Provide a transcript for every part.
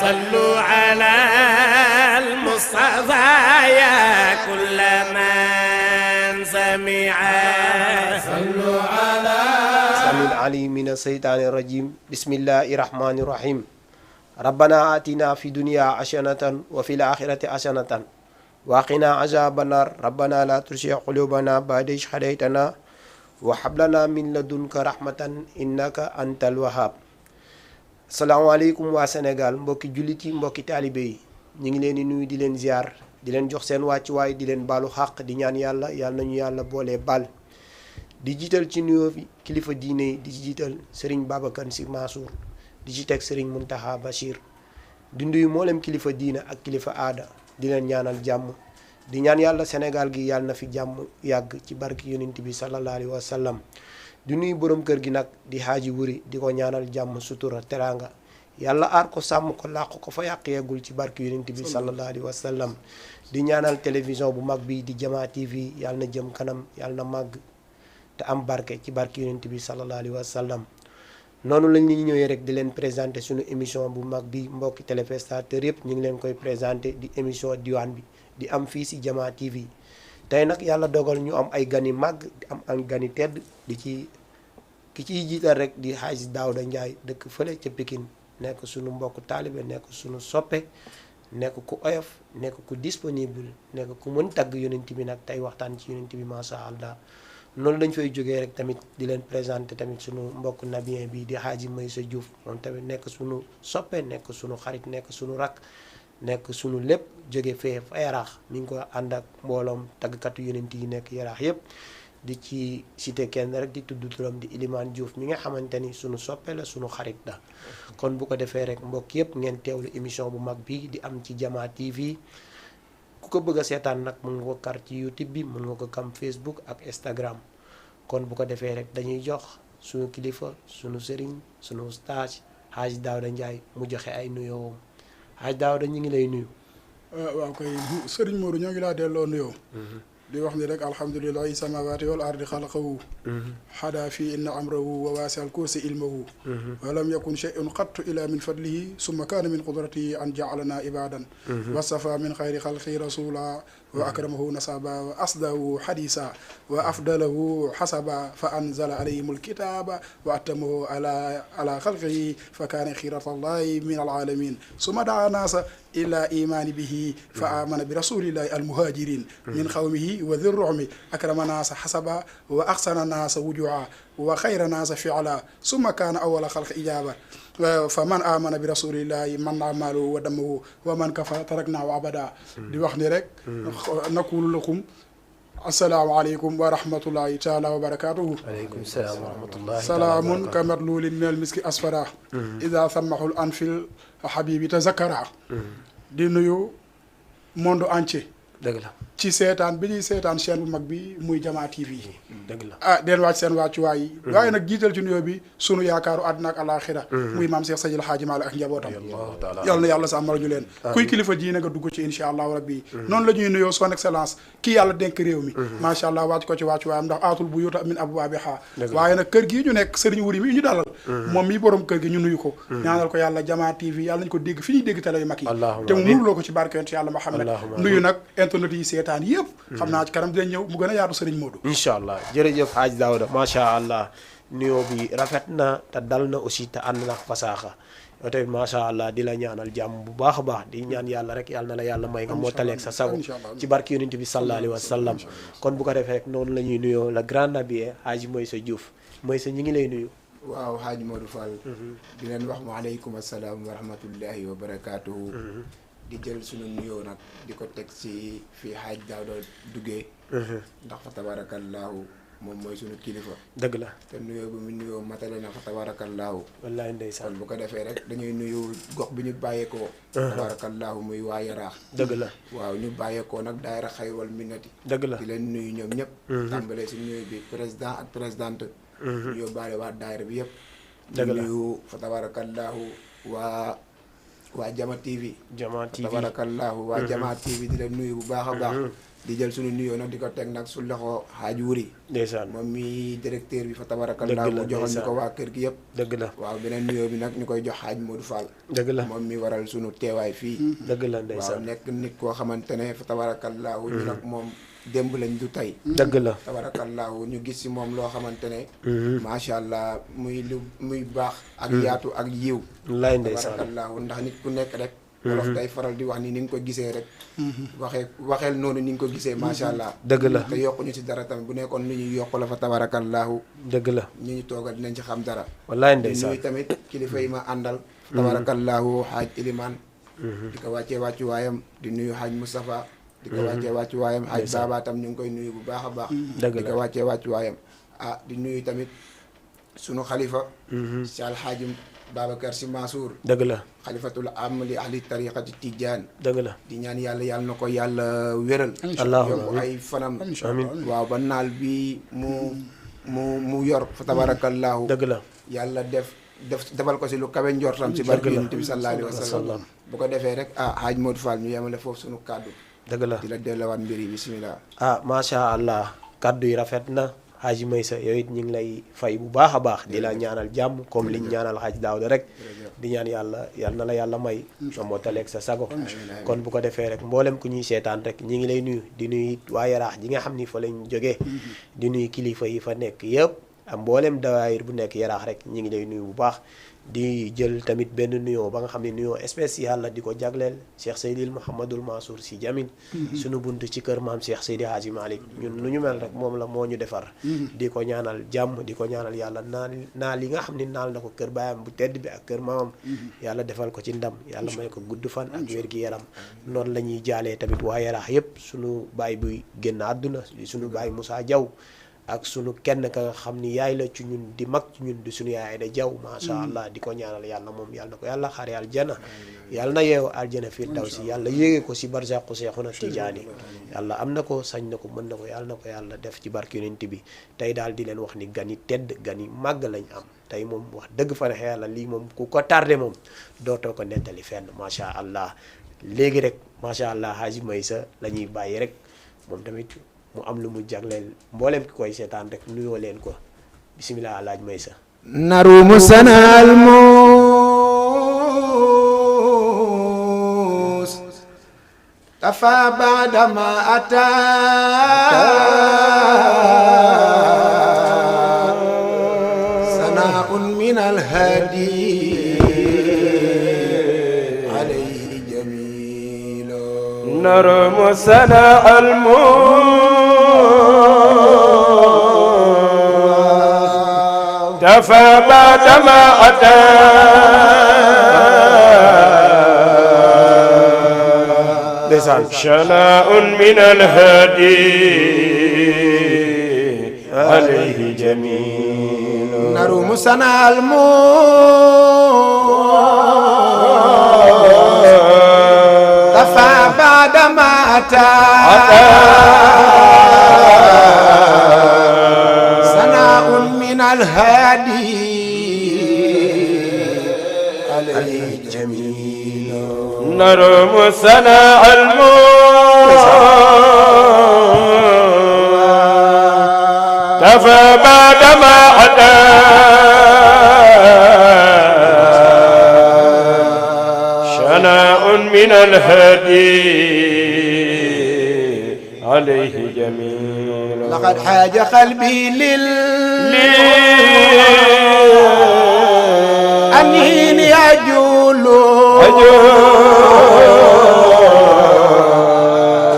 صلوا على المصطفى يا كل من سمع صلوا على السميع العليم من الشيطان الرجيم بسم الله الرحمن الرحيم ربنا آتنا في الدنيا حسنة وفي الآخرة حسنة وقنا عذاب النار ربنا لا تزغ قلوبنا بعد إذ هديتنا وهب لنا من لدنك رحمة إنك أنت الوهاب. Salaamaaleykum waa Sénégal mbokki jullit yi mbokki taalibe yi ñu ngi leen di nuyu di leen ziar di leen jox seen wàccuwaay di leen baalu xàq di ñaan yàlla nañu yàlla boolee baal di jiital ci nuyoo bi kilifa diine yi di ci jiital Serigne Babacar Sy Mansour di ci teg Serigne Mountakha Bachir di nuyu mboolem kilifa diine ak kilifa aada di leen ñaanal jàmm di ñaan yàlla Sénégal gi yàlla na fi jàmm yàgg ci barki yonent bi sallallahu alayhi wa sallam. di nuyu borom kër gi nag di xaaji wuri di ko ñaanal jàmm sutura teraanga yàlla aar ko sàmm ko làq ko fa yàq yeggul ci barki yonent bi sallallahu alayhi wa sallam. di ñaanal télévision bu mag bi di Jama TV yàlla na jëm kanam yàlla na màgg te am barke ci barki yonent bi sallallahu alayhi wa sallam. noonu lañ ñu ñëwee rek di leen présenter suñu émission bu mag bi mbokki téléspectateurs yëpp ñu ngi leen koy présenter di émission diwaan bi di am fii si Jama TV. tey nag yàlla dogal ñu am ay gani màgg di am ay gani tedd di ci ki ciy jiital rek di Hadj Daouda Ndiaye dëkk fële ca Pikine nekk suñu mbokk taalibe nekk suñu soppe nekk ku oyof nekk ku disponible nekk ku mën tagg yonent bi nag tey waxtaan ci yonent bi macha allah. noonu lañ fay jógee rek tamit di leen présenter tamit suñu mbokk nabien bi di Hadji Maysa Diouf moom tamit nekk suñu soppe nekk suñu xarit nekk suñu rakk nekk suñu lépp jóge fee fa yaraax mi ngi ko ànd ak mbooloom taggkatu yonent yi nekk yaraax yépp di ci cité kenn rek di tudd turam di Ilimane Diouf mi nga xamante ni suñu soppe la suñu xarit la. kon bu ko defee rek mbokk yépp ngeen teewlu émission bu mag bi di am ci Jama TV ku ko bëgg a seetaan nag mën nga ko kar ci YouTube bi mën nga ko kam Facebook ak Instagram. kon bu ko defee rek dañuy jox suñu kilifa suñu sëriñ suñu stage Hadj Daouda Ndiaye mu joxe ay nuyoowam Hadj Daouda ñu ngi lay nuyu. waaw koy sëriñ Modou ñoo ngi laa delloo nuyoo. di wax ni rek alhamdulillahi samawati wal ardi xalaqahu xada fi inna amrahu wa waasi al kursi ilmahu wa lam yakun shay'un qattu ila min fadlihi summa kaana min qudratihi an ja'alana ibadan wasafa min xayri xalqi rasula wa akramahu nasaba wa asdahu xadisa wa afdalahu xasaba fa anzala alayhim alkitaba wa attamahu ala xalqihi fa kaana xiratallahi min alalamin summa daa naasa ila imani bihi fa amana bi rasulillahi almuhajirin min xawmihi wa dhi ruhmi akrama naasa xasaba wa axsana naasa wujua wa xayra naasa fiala summa kaana awala xalq ijaba fa man amana bi rasulillahi man amalu wa damahu wa man kafa taraknahu abada di wax ni rek nakulu lakum asalaamaaleykum wa rahmatullahi taala wa barakatuhu. waaleykum salaam wa rahmatullahi salaamun ka matlulin min al miski asfara ida sammahul anfil habibi tazakara di nuyu monde entier. dëgg la ci seetaan bi ñuy seetaan chaîne bu mag bi muy Jama TV. dëgg la den wàcc seen wàccuwaay yi. waaye nag jiital ci nuyoo bi sunu yaakaaru àddina ak alaaxira muy maam Cheikh Sadil Hadji Malick ak njabootam. yal na yàlla sàmmal ñu leen. kuy kilifa diine nga dugg ci incha allahu rabbi. noonu la ñuy nuyoo son excellence kii yàlla dénk réew mi. macha allah wàcc ko ci wàccuwaayam ndax aatul bu yuta min abwaabiha. waaye nag kër gii ñu nekk Serigne Wuri mi ñu dalal. moom mii borom kër gi ñu nuyu ko. ñaanal ko yàlla Jama TV yàlla nañu ko dégg fi ñuy dégg télé yu mag yi. te mu nuruloo ko ci barke yonent yàlla Muhammad nuyu nag internet yi seetaan yëpp xam naa ci kanam dinañ ñëw mu gën a yaatu sëriñ Modou. incha allah jërëjëf Hadj Daouda macha allah nuyoo bi rafet na te dal na aussi te ànd na fasaaxa yow tamit macha allah di la ñaanal jàmm bu baax a baax di ñaan yàlla rek yàlla na la yàlla may nga moo taleeg sa sago ci barki yonent bi sallallahu alayhi wa sallam. kon bu ko defee rek noonu la ñuy nuyoo la grand nabiye Hadji Maysa Diouf Maysa ñi ngi lay nuyu. waaw Hadj Modou Fall. di leen wax waaleykum asalaam wa rahmatullahi wa barakaatuhu. di jël suñu nuyoo nag di ko teg ci fii Hadj Daouda duggee. ndax fa tabarakallahu moom mooy suñu kilifa. dëgg la te nuyoo bi mu nuyoo matale na fa tabarakallahu. wallaay ndeysaan kon bu ko defee rek dañuy nuyu gox bi ñu bàyyeekoo. tabarakallahu muy waa Yaraax. dëgg la waaw ñu bàyyeekoo nag daayira Xayrul Minnati. dëgg la di leen nuyu ñoom ñëpp. tàmbalee si nuyu bi président ak présidente. ñu yóbbaale waa daayira bi yëpp. dëgg la nuyu fa tabarakallahu waa Jama TV. Jama TV tabarakallahu waa Jama TV di leen nuyu bu baax a baax. di jël suñu nuyoo nag di ko teg nag su loxo xaaj wuri ndeysaan moom mi directeur bi fa Dëgg tabarakallah la, mu joxal ñu ndeysaan. ko waa kër gi yëpp dëgg la waaw beneen nuyoo bi nag ñu koy jox xaaj Modou Fall dëgg la moom mi waral suñu teewaay fii dëgg la waaw ndeysaan nekk nit koo xamante ne fa tabarakallahu ñu nag moom démb lañ du tey dëgg la tabarakallahu ñu gis si moom loo xamante ne macha allah muy baax ak yaatu ak yiw wallaay ndeysaan tabarakallahu ndax nit ku nekk rek wolof day faral di wax ni nga ko gisee rek waxeel noonu ni nga ko gisee macha allah dëgg la te yokkuñu si dara tamit bu nekkoon lu ñuy yokk la fa tabarakallahu dëgg la ñu ñu toogal dinañ ci xam dara wallaay di ndeysaan nuyu tamit kilifa yi ma àndal tabarakallahu xaaj iliman di ko wàccee wàccu waayam di nuyu xaaj Moustapha di ko wàccee wàccu waayam xaaj Baba tam ñu ngi koy nuyu bu baax a baax dëgg di la ko wàccee wàccu waayam di nuyu tamit sunu xalifa si alxaaji Babacar Si Mansour dëgg la xalifatul am li ahli tariqati tijaan dëgg la di ñaan yàlla na ko yàlla wéral allahumma yokk ay fanam amiin waaw ba naal bi mu yor fa tabarakallahu dëgg la yàlla defal ko si lu kawe njortam si barke yonent bi sallallahu alayhi wa sallam bu ko defee rek Haaj Modou Fall ñu yemale foofu sunu kàddu dëgg la di la delluwaat mbir yi bisimilah macha allah kaddu yi rafet na Haji Maysa yow it ñu ngi lay fay bu baax a baax di la ñaanal jàmm comme liñ ñaanal Haji Daawda rek di ñaan yàlla na la yàlla may nga mottaleeg sa sago kon bu ko defee rek mboolem ku ñuy seetaan rek ñi ngi lay nuyu di nuyu waa Yaraax ji nga xam ni fa lañ jógee di nuyu kilifa yi fa nekk yëpp am mboolem dawaayir bu nekk Yaraax rek ñi ngi lay nuyu bu baax di jël tamit benn nuyoo ba nga xam ne nuyoo spécial la di ko jagleel Cheikh Seydil Mouhamadul Mansour Sy Djamil sunu bunt ci kër maam Cheikh Seydi Hadji Malick ñun nu ñu mel rek moom la moo ñu defar di ko ñaanal jàmm di ko ñaanal yàlla naa li nga xam ne naal na ko kër baayam bu tedd bi ak kër maamam yàlla defal ko ci ndam yàlla may ko gudd fan ak wér-gi-yaram noonu la ñuy jaalee tamit waa Yaraax yépp sunu baay buy génn àdduna sunu baay Moussa Diaw ak sunu kenn ka nga xam ni yaay la ci ñun di mag ci ñun di sunu yaay da jaw macha allah di ko ñaanal yàlla moom yàlla na ko yàlla xaare aljana yàlla na yeewu aljana firdawsi yàlla yéege ko si barzaqu Seexuna Tijaani yàlla am na ko sañ na ko mën na ko yàlla na ko yàlla def ci barke yonent bi tey daal di leen wax ni gan yi tedd gan yi màgg lañ am tey moom wax dëgg fa ne yàlla lii moom ku ko tardé moom dootoo ko nettali fenn macha allah léegi rek macha allah Haji Maysa la ñuy bàyyi rek moom tamit mu am lu mu jagleel mboolem ki koy seetaan rek nuyoo leen ko bisimilah alaaj Maysa narumu sanal muus tafa baadama ata sanaun min alhadi alayhi jamilo narumu sanal muus دفى بعد ما أتى شناء من الهدي عليه جميل نروم سنا دفى بعد ما أتى الهادي عليه جميل نرم سنا دفى بعد ما أتى شناء من الهدي عليه جميل لقد حاج قلبي أنين يجول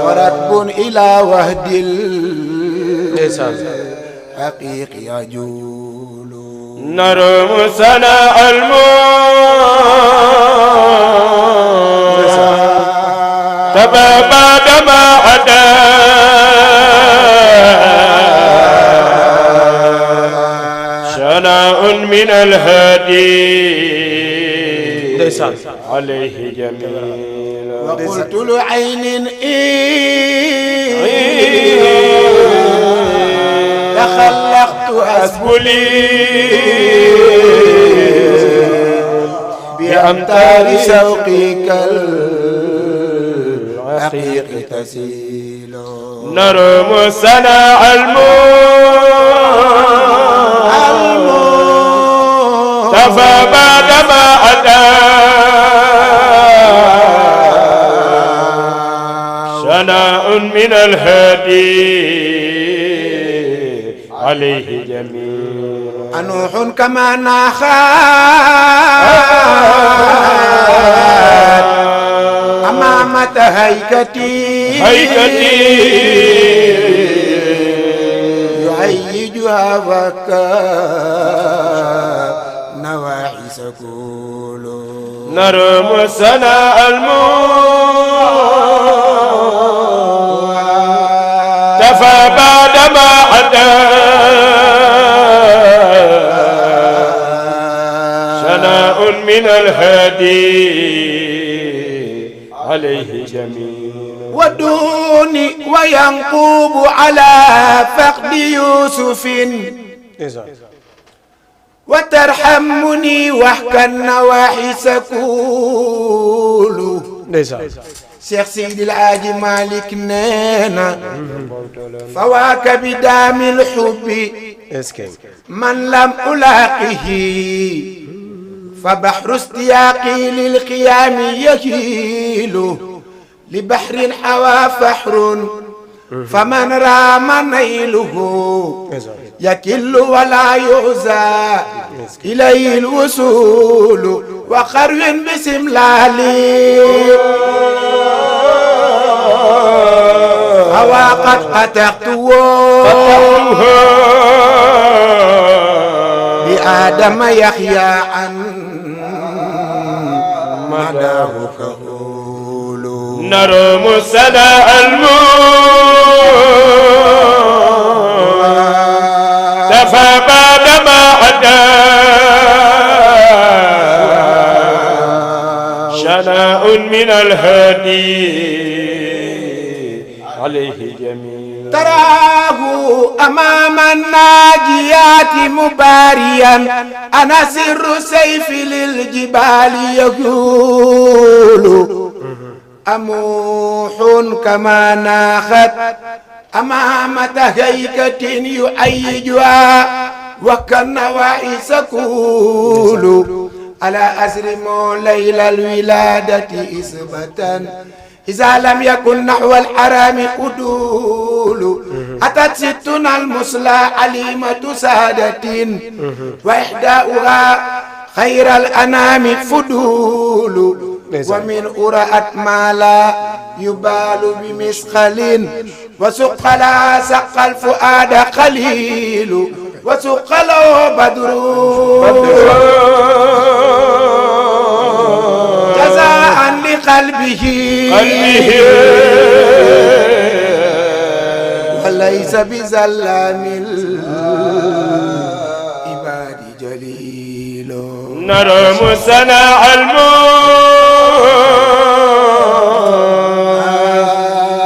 وركب إلى وهد الحقيق يجول نرم سنا تبى بعد ما عدا شناء من الهدي عليه جميل وقلت لعين تخلقت أسبلي بأمتار شوقي كالعقيق تسيل جليل نرم صنع تفى بعدما أتى شناء من الهادي عليه جميل أنوح كما ناخات أمامة هيكتي يهيجها فكا نواحي سكول نرم سنا تفى بعدما عدا شناء من الهادي عليه جميل ودوني وينقوب على فقد يوسف وترحمني واحكى النواحي سكول شيخ سيدي الحاج مالك نينا فواك بدام الحب من لم ألاقه فبحر استياقي للقيام يكيل لبحر حوى فحر فمن رام نيله يكل ولا يعزى إليه الوصول وخرو بسملالي هوى قد قتقته بآدم يحيى عن مداه كهول نرم سنا تفى بعدما عدا شناء من الهادي عليه جميل تراه أمام الناجيات مباريا أنا سر سيف للجبال يقول أموح كما ناخت أمام هيكة يؤيجها وكالنواحي سكول على أسر ليل الولادة إثبة إذا لم يكن نحو الحرام قدول أتت ستنا المصلى عليمة سادة وإحداؤها خير الأنام فدول ومن أرأت ما لا يبال بمسخل وسق لا سق الفؤاد قليل وسق له بدر جزاء لقلبه وليس بزلام العباد جليل نرم سنا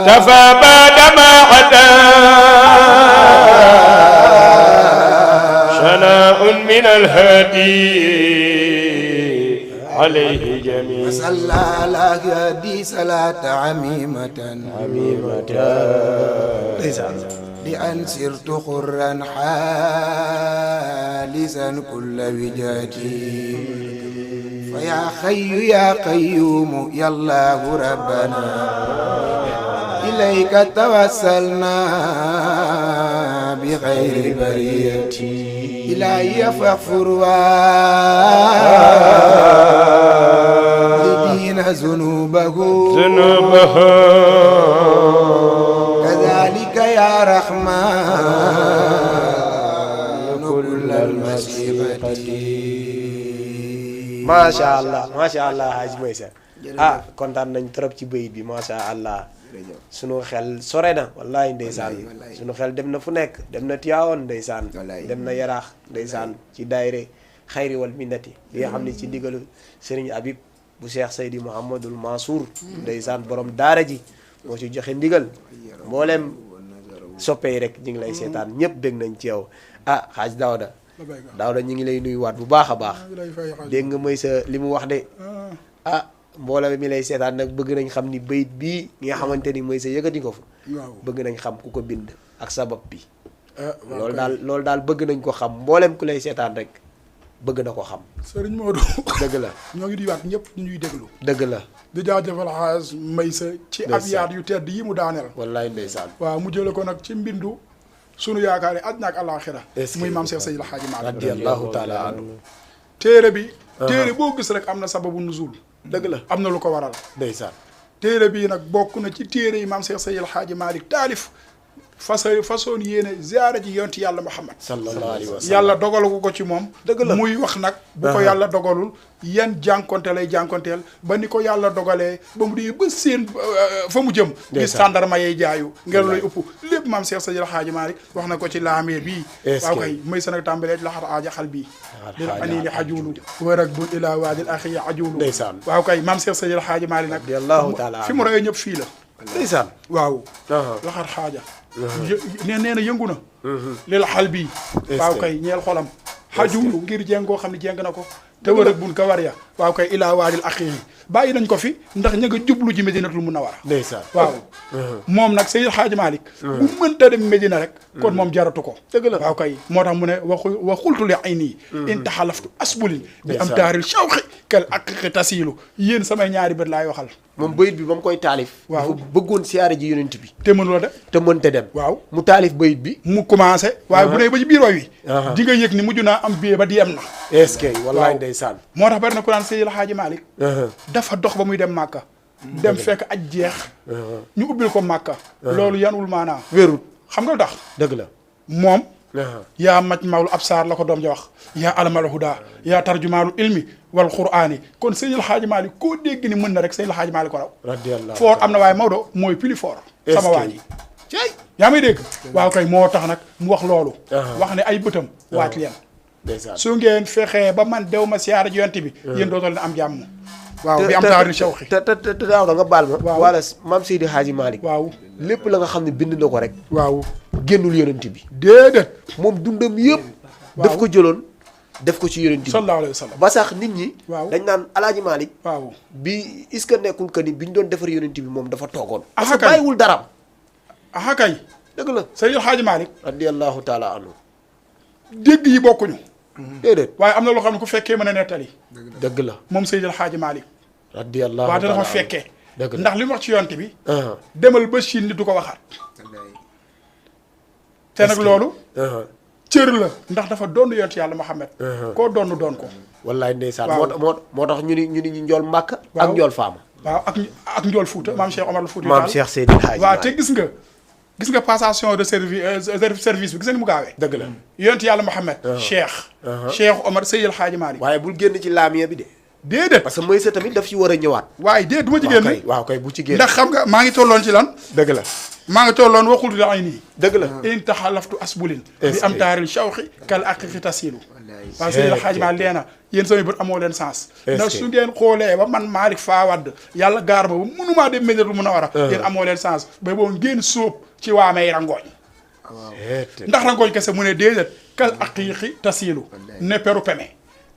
تفى بعدما عدا شناء من الهادي عليه جميل صلى على هدي صلاة عميمة لأن صرت خرا حالسا كل وجهتي فيا خي يا قيوم يا الله ربنا إليك توسلنا بغير بريتي إلهي فاغفر والدين ذنوبه كذلك يا رحمن كل المصيبة macha allah Hadj Maysa ah kontaan nañ trop ci bayit bi macha allah sunu xel sore na wallahi ndeysaan sunu xel dem na fu nekk dem na Tiwaawan ndeysaan dem na Yaraax ndeysaan ci daayre xayri wal minnati li nga xam ne ci ndigalu Serigne Habib bu Cheikh Seydi Mouhamadul Mansour ndeysaan borom daara ji moo ci joxe ndigal mboolem soppee rek ñu ngi lay seetaan ñëpp bég nañ ci yow ah Hadj Daouda ñu ngi lay nuyuwaat bu baax a baax dégg nga mooy sa li mu wax de ah mbooloo mi lay seetaan nag bëgg nañ xam ni bayit bii nga xamante ni mooy sa yëkkati ko fa waaw bëgg nañ xam ku ko bind ak sabab bi waaw loolu daal bëgg nañ ko xam mboolem ku lay seetaan rek bëgg na ko xam Serigne Modou dëgg la ñoo ngi di waat ñëpp ñu ñuy déglu dëgg la di jaajëfal xaas may sa ci abyaat yu tedd yi mu daaneel wallaay ndeysaan waaw mu jële ko nag ci mbindu sunu yaakaar yi àddina ak àllaaxira muy maam Cheikh Seydil Hadji Malick radiyallahu taala anhu téere bi téere boo gis rek am na sababu nuzul dëgg la am na lu ko waral ndeysaan téere bii nag bokk na ci téere yi maam Cheikh Seydil Hadji Malick taalif façon yéene ziyaara ji yonti yàlla Muhammad sallallahu alayhi wa sallam yàlla dogalu ko ci moom dëgg la muy wax nag bu ko yàlla dogalul yan jànkonte lay jànkonteel ba ni ko yàlla dogalee ba mu dee ba seen fa mu jëm gis tàndarma yey jaayu ngelaw lay ëpp lépp maam Cheikh Seydil Hadji Malick wax na ko ci laamee bii waaw kay may sa nag tàmbalee laxat aaja xal bii dil anini xajulu war ak bun ilaa waadil axiya ajulu ndeysaan waaw kay maam Cheikh Seydil Hadji Malick nag radiyallahu taala fi mu royee ñëpp fii la ndeysaan waaw laxat xaaja nee na yëngu na lil xal bii waaw kay ñeel xolam xajuulu ngir jéng koo xam ne jéng na ko te wër ak bun ka war ya waaw kay ilaa waadil aqi yi bàyyi nañ ko fi ndax ña nga jublu ji Medinatul Munawwara ndeysaan waaw moom nag Seydil Hadji Malick bu mënta dem Medina rek kon moom jaratu ko dëgg la waaw kay moo tax mu ne wa xultu li ay nii in taxalaftu asbulin bi am daaril shawqi kal aqiqi tasiilu yéen samay ñaari bët laay waxal moom bayit bi ba mu koy taalif waaw dafa bëggoon siyaare ji yonent bi te mënula de te mënta dem waaw mu taalif bayit bi mu commencé waaye bu dee ba ci biir way wi di nga yëg ni mujj naa am biyee ba di am na est-ce que wallaay ndeysaan moo tax bari na ku naan Seydil Hadji Malick dafa dox ba muy dem Màkka dem fekk aj jeex ñu ubbil ko Màkka loolu yanul maanaa wérut xam nga lu tax dëgg la moom yaa maj mawlu absaar la ko doom ja wax yaa alamal huda yaa tarjumaalu ilmi wal quraani kon Seydil Hadji Malick koo dégg ni mën na rek Seydil Hadji Malick ko raw radiyallahu fort am na waaye Maodo mooy plus fort sama waa ji cey yaa may dégg waaw kay moo tax nag mu wax loolu wax ne ay bëtam waaj leen ndeysaan su ngeen fexee ba man dew ma siyaara ji yonent bi yéen dootoo leen am jàmm waaw bi am taari shawqi te daaw da nga baal ma waaw wala maam Seydi Hadji Malick waaw lépp la nga xam ne bind na ko rek waaw génnul yonent bi déedéet moom dundam yëpp daf ko jëloon def ko ci yonent bi sallallahu alayhi wa sallam ba sax nit ñi waaw dañ naan Alaaji Malick waaw bi est-ce que nekkul que ni bi ñu doon defar yonent bi moom dafa toogoon parce aha que kay bàyyiwul daram aha kay dëgg la Seydil Hadji Malick radiyallahu taala anhu dégg yi bokkuñu déedéet waaye am na loo xam ne ku fekkee mën a nettali dëgg la moom Seydil Hadji Malick radiyallahu waaye taala dafa anhu fekkee dëgg la ndax li mu wax ci yonent bi demal ba Chine ni du ko waxaat te nag loolu cër la ndax dafa doon yonent yàlla Muhammad koo doon ko wallaay ndeysaan waaw moo tax ñu njool Màkk ak waaw njool Faama waaw ak njool Fuuta maam Cheikh Omar la Fuuta maam Cheikh Seydil Hadji waaw Malick te gis nga passation de service bi gis nga ni mu gaawee dëgg la yonent yàlla Muhammad Cheikh Omar Seydil Hadji Malick waaye bul génn ci laamiya bi de déedéet parce que mooy sa tamit daf ci war a ñëwaat waaye déet du ma ci génn waaw kay bu ci génn ndax xam nga maa ngi tolloon ci lan dëgg la maa ngi tolloon waxultu da ay nii dëgg la in taxalaftu asbulin bi am taaril shawqi kal aqiqi tasilu waaw Seydil Hadji Malick nee na yéen samay bët amoo leen sens ndax su ngeen xoolee ba man Malick Fawad yàlla gaar ba mënumaa dem Medinatul Munawwara yéen amoo leen sens ba boo ngeen sóob ci waamay rangooñ ndax rangooñ kese mu ne déedéet kal aqiqi tasilu ne peru peme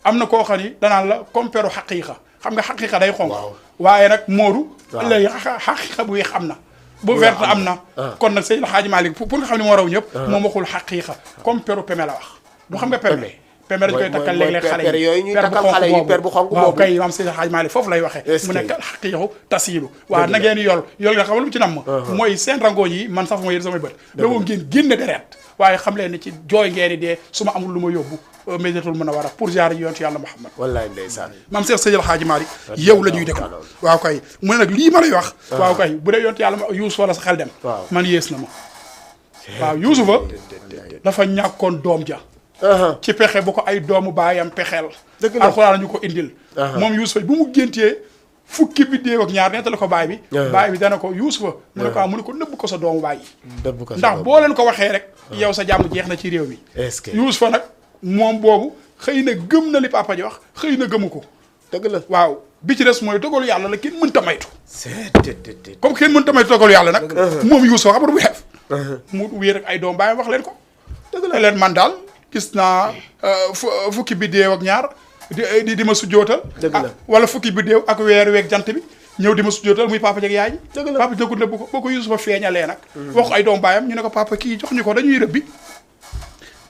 am na koo xam ni danaan la comme peru xaqiiqa xam nga xaqiiqa day xonq waaye nag moodu lay xaqiiqa bu weex am na bu verte am na kon nag Seydil Hadji Malick pour nga xam ne moo raw ñëpp moom waxul xaqiiqa comme peru peme la wax du xam nga peme peme dañ koy takkal léeg-léeg xale yi yooyu ñuy takkal xale yi per bu xonq waaw kay maam Seydil Hadji Malick foofu lay waxee mu ne kal xaqiiqu tasiilu waaw na ngeen yol nga xam lu mu ci namm mooy seen rangooñ yi man sax mooy yéen samay bët boobu ngeen génne deret waaye xam leen ni ci jooy ngeen di dee su ma amul lu ma yóbbu Medinatul Munawwara pour ziyaare yonent yàlla Muhammad wallaay ndeysaan maam Cheikh Seydil Hadji Malick yow la ñuy déglu waaw kay mu ne nag lii ma lay wax waaw kay bu dee yonent yàlla Yuusuf wala sa xel dem man yées na ma waaw Yuusufa dafa ñàkkoon doom ja ci pexe bu ko ay doomu baayam pexeel alxuraan ñu ko indil moom Yuusufa bu mu géntee fukki biddéew ak ñaar nettali ko baay bi dana ko Yuusufa mu ne ko mu ne ko nëbb ko sa doomu baay yi ndax boo leen ko waxee rek yow sa jàmm jeex na ci réew mi Yuusufa nag moom boobu xëy na gëm na li papa ji wax xëy na gëmu ko dëgg la waaw bi ci des mooy dogalu yàlla la kenn mënta maytu comme kenn mënta maytu dogalu yàlla nag moom Yuusufa xam nga du mu def mu wéer ak ay doom baay wax leen ko dëgg la leen man daal gis naa fukki biddéew ak ñaar di ma sujjootal wala fukki biddéew ak weer weeg jant bi ñëw di ma sujjootal muy papa jeg yaay Dëgg la. papa jëgu nëbb ko boo ko Yuusufa feeñalee nag wax ko ay doom baayam ñu ne ko papa kii jox ñu ko dañuy rëbbi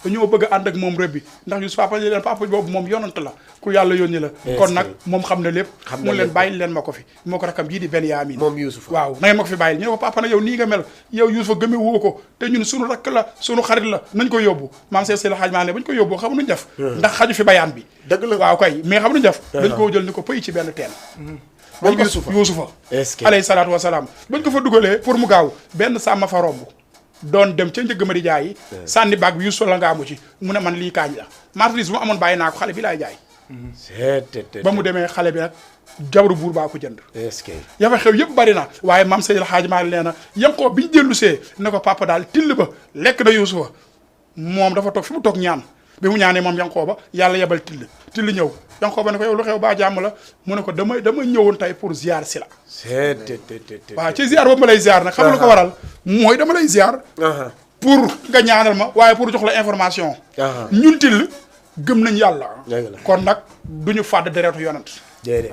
dañoo bëgg a ànd ak moom rëbbi ndax Yuusufa papa leen papa boobu moom yonant la ku yàlla yónni la kon nag moom xam na lépp Xam na mu leen lépp. bàyyil leen ma ko fi moo ko rakam jii di Benyamin moom Yuusufa waaw na ngeen ma ko fi bàyyil ñu ne ko papa nag yow nii nga mel yow Yuusufa gëme woo ko te ñun suñu rakk la suñu xarit la nañ ko yóbbu maam Seex Seydi Hadji Malick bañ ko yóbbu xam nuñ def ndax xaju fi bayaan bi dëgg la. waaw kay mais xam nuñ def dañ koo jël ni ko pëy ci benn teen moom dañ ko Yuusufa Yuusufa est-ce que alayhi salaatu wasalaam bañ ko fa dugalee pour mu gaaw benn sàmm fa romb doon dem ca njëgg ma di jaay sànni baag bi Yuusufa la nga amu ci mu ne man lii kaañ la marchandise bu ma amoon bàyyi naa ko xale bi laay jaay ba mu demee xale bi nag jabaru buur baa ko jënd est-ce que ya fa xew yëpp bari na waaye maam Seydil Hadji Malick nee na Yankooba bi ñu dellu see ne ko papa daal till ba lekk na Yuusufa moom dafa toog fi mu toog ñaan bi mu ñaanee moom Yankooba yàlla yebal till ñëw Yankooba ne ko yow lu xew baa jàmm la mu ne ko dama ñëwoon tey pour ziar si la waaw ci ziar boobu ma lay ziar nag xam lu ko waral mooy dama lay ziar pour nga ñaanal ma waaye pour jox la information ñun till gëm nañ yàlla Dëgg la. kon nag duñu fàdd deretu yonant déedéet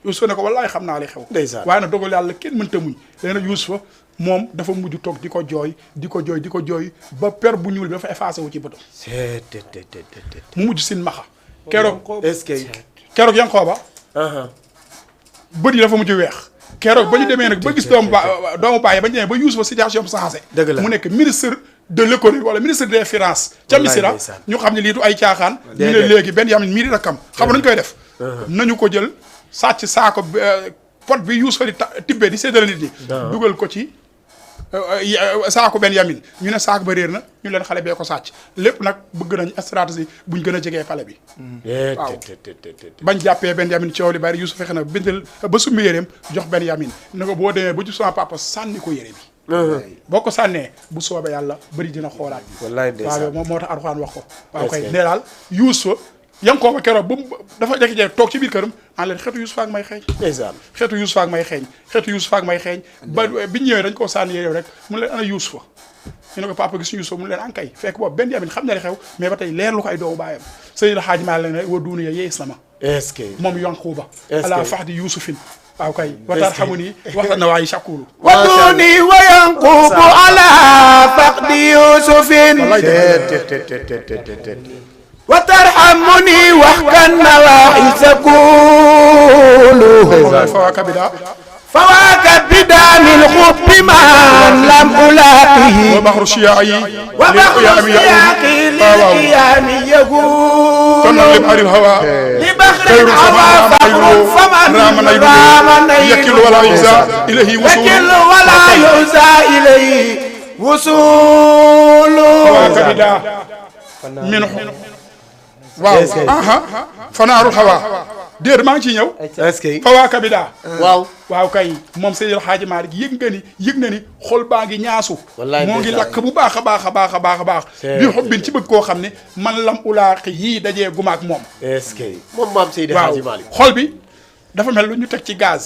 Yuusufa ne ko wallaay xam naa li xew Ndeysaan. waaye nag dogal yàlla kenn mënta muñ léegi nag Yuusufa moom dafa mujj toog di ko jooy di ko jooy ba per bu ñuul bi dafa effacé wu ci bëtam mu mujj sin maxa keroog est-ce que keroog Yankooba bët yi dafa mujj weex keroog ba ñu demee nag ba gis doomu bàyyi ba ñu demee ba Yuusufa situation bi changé Dëgg la. mu nekk ministre de l'économie wala ministre des finances ca Wallaay Misira ndeysaan. ñu xam ne lii du ay caaxaan ñu ne Déedéet. léegi Benyamin mii di rakkam xam nga nañu koy def nañu ko jël sàcc saako pot bi Yuusufa di tibbee di séddale nit ñi dugal ko ci saako Benyamin ñu ne saako ba réer na ñu leen xale bee ko sàcc lépp nag bëgg nañ stratégie buñ gën a jegee pale bi bañ jàppee Benyamin coow li bari Yuusuf fexe na bindal ba summi yéreem jox Benyamin ne ko boo demee ba ci sama papa sànni ko yére bi boo ko sànnee bu soobee yàlla bëri dina xoolaat wallaay ndeysaan. waaw moom moo tax Alxuraan wax ko waaw Est-ce kay que- nee daal Yuusufa Yankooba keroog ba mu dafa jekki-jekki toog ci biir këram an leen xeetu Yuusufa ak may xeeñ ndeysaan xeetu Yuusufa ak may xeeñ xeetu Yuusufa ak may xeeñ ba biñu ñëwee dañ koo sànni yére rek mu leen ana Yuusufa ñu ne ko papa gis Yuusufa mu leen ankay fekk boobu Benyamin xam na li xew mais ba tey leer lu ko ay doomu baayam Seydil Hadji Malick ne wa duuna ya yees na ma est-ce que moom Yankooba Est-ce ala que- faxdi Yuusufin waaw kay watar xamu ni waxta na waayi shakuru ودوني وينقوب على فقد يوسف وترحمني وحكى النواحي سكوله fawaaka bi daa فواكب بدام الخب من لم ألاقه wa baxru chiyaa yi وبخل سياقي للقيام kon يقول nag li bari hawa لبخر خير الهوى فخر فمن رام نيل يكل ولا يزا إليه وصول يكل ولا يؤذى إليه وصوله fawaaka bi daa minhu waaw aha fanaaru hawa déet maa ngi ciy ñëw est-ce que fawaaka bi daa waaw waaw kay moom Seydil Hadji Malick yëg na ni xol baa ngi ñaasu Wallaay moo ngi ndeysaan. lakk bu baax a baax a baax a baax a baax bi xobbin ci bëgg koo xam ne man lam ulaaqi yii dajee gumaak moom est-ce que moom maam Seydi waaw Hadji Malick xol bi dafa mel lu ñu teg ci gaz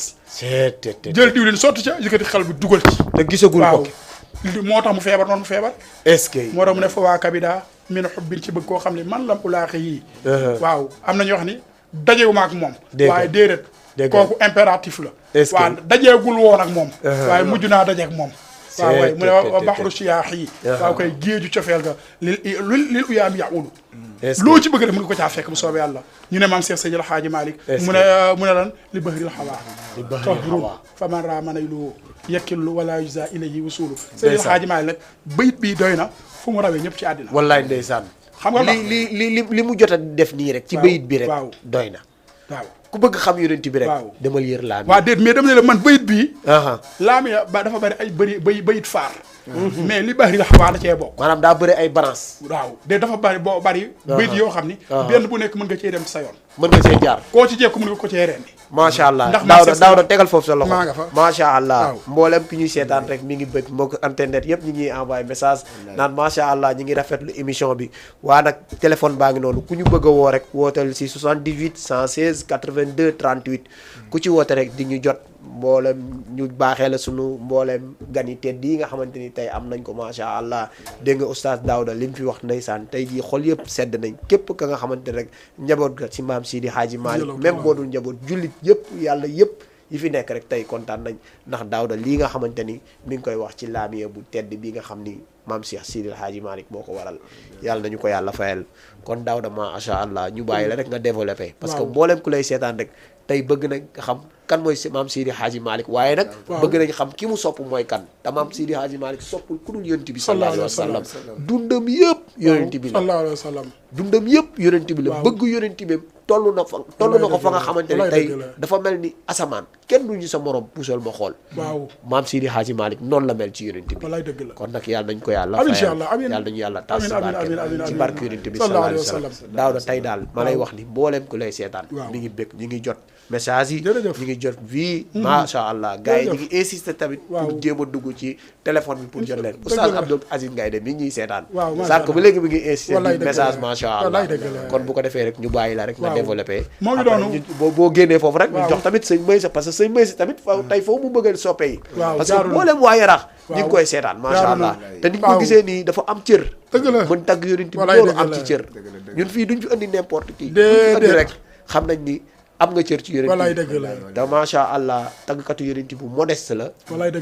jël diwlin sotti ca yëkkati xel bi dugal ci te gisagul waaw ko moo tax mu feebar noonu mu feebar est-ce que moo tax mu ne fa waa kabida min xobbin ci bëgg koo xam ne man lam ulaaqi yii waaw am na ñoo xam ni dajewu ma ak moom Dégg nga. waaye déedéet Dégg nga. kooku impératif la Est-ce que- waaw dajeegul woon ak moom waaye mujj naa dajeeg moom waaw waay mu ne wa te- baxru siyaax yi waaw koy géeju cofeel ga lil uyaam yaulu est-ce que loo ci bëgg rek mën nga ko caa fekk bu soobee yàlla ñu ne maam Cheikh Seydil Hadji Malick Est-ce mu ne lan li bahril xawaa tahrun fa man raa manay lu yekkillu wala yusa ilayhi wasulu Seydil Hadji Malick nag bayit bii doy na fu mu rawee ñëpp ci àddina wallaay ndeysaan xam nga li li mu jot a def nii rek ci waaw, bayit bi rek waaw. doy na waaw ku bëgg xam yonent bi rek waaw. demal yër laa waaw déet mais dama ne la man bayit bii aha laam ya ba dafa bari ay bayit faar mais li bahril xawaa da cee bokk maanaam daa bëri ay branche waaw de dafa bari boo bari bayit yoo xam ni benn bu nekk mën nga cee dem sa yoon mën nga see jaar koo ci jekku mën nga ko cee rendi macha allah Ndax daaw man daaw tegal foofu sa loxo maa nga fa. macha allah Waaw. mboolem ki ñuy seetaan rek mi ngi bëgg mbokk internet yëpp ñi ñuy envoyé message naan macha allah ñi ngi rafetlu émission bi waa nag téléphone baa ngi noonu ku ñu bëgg a woo rek wooteel si 78 116 82 38 ku ci woote rek di ñu jot mboolem ñu baaxee la sunu mboolem gan yi tedd yi nga xamante ni tey am nañ ko macha allah dégg nga oustaz Daouda li mu fi wax ndeysaan tey jii xol yëpp sedd nañ képp ka nga xamante rek njaboot ga si maam Sidi Hadji Malick même boo dul njaboot jullit yëpp yàlla yëpp yi fi nekk rek tey kontaan nañ ndax Daouda lii nga xamante ni mi ngi koy wax ci laamiya bu tedd bi nga xam ni maam Cheikh Sidil Hadji Malick moo ko waral yàlla nañu ko yàlla fayal kon Daouda macha allah ñu bàyyi la rek nga développé parce que mboolem ku lay seetaan rek tey bëgg nañ xam kan mooy maam Sidi Hadji Malick waaye nag bëgg nañ xam ki mu sopp mooy kan te maam Sidi Hadji Malick soppul ku dul yonent bi sallallahu alayhi wa sallam dundam yëpp yonent bi la sallallahu alayhi wa sallam dundam yëpp yonent bi la bëgg yonent bi toll na ko fa nga xamante ne tey dafa mel ni asamaan kenn duñu sa morom puusal ma xool waaw maam Sidi Hadji Malick noonu la mel ci yonent bi wallaay dëgg la kon nag yàlla nañ ko yàlla fayal yàlla nañu yàlla tas ci barke yonent bi sallallahu alayhi wa sallam Daouda tey daal ma lay wax ni mbooleem ku lay seetaan mi ngi bëgg ñu ngi jot message yi ñu ngi jot vie macha allah gars yi ñu ngi insister tamit pour jéem a dugg ci téléphone bi pour jot leen Oustaz Abdou Aziz Ngaye de mi ngi ñuy seetaan sànq ba léegi mi ngi insister di message macha allah kon bu ko defee rek ñu bàyyi la rek nga développé moo ngi doonu boo génnee foofu rek ñu jox tamit sëñ Maysa parce que sëñ Maysa tamit tey foofu mu bëggal soppe yi parce que mboolem waa Yaraax ñu ngi koy seetaan macha allah te ni ñu ko gisee nii dafa am cër mën tagg yonent bi loolu am ci cër ñun fii duñ fi andi n'importe qui duñ fi andi rek xam nañ ni am nga cër ci yonent bi te macha allah tàggkatu yonent bu modeste la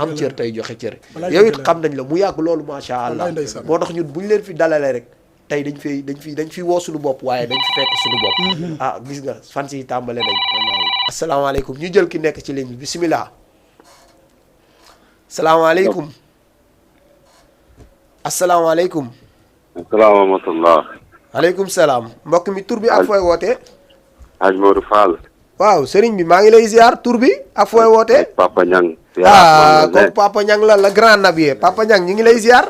am cër tey joxe cër yow it xam nañ la mu yàgg loolu macha allah moo tax ñun bu ñu leen fi dalalee rek tey dañ fi woo suñu bopp waaye dañ fi fekk suñu bopp ah gis nga fan si tàmbale nañ asalaamaaleykum ñu jël ki nekk ci ligne bi bisimilah asalaamaaleykum asalaamaaleykum asalaamaaleykum. aleykum salaam mbokk mi tur bi ak fooy wootee Hadj Modou Fall. waaw sëriñ bi maa ngi lay ziar tur bi ak fooy wootee Papa Niang. comme Papa Niang la grand nabiye Papa Niang ñu ngi lay ziar.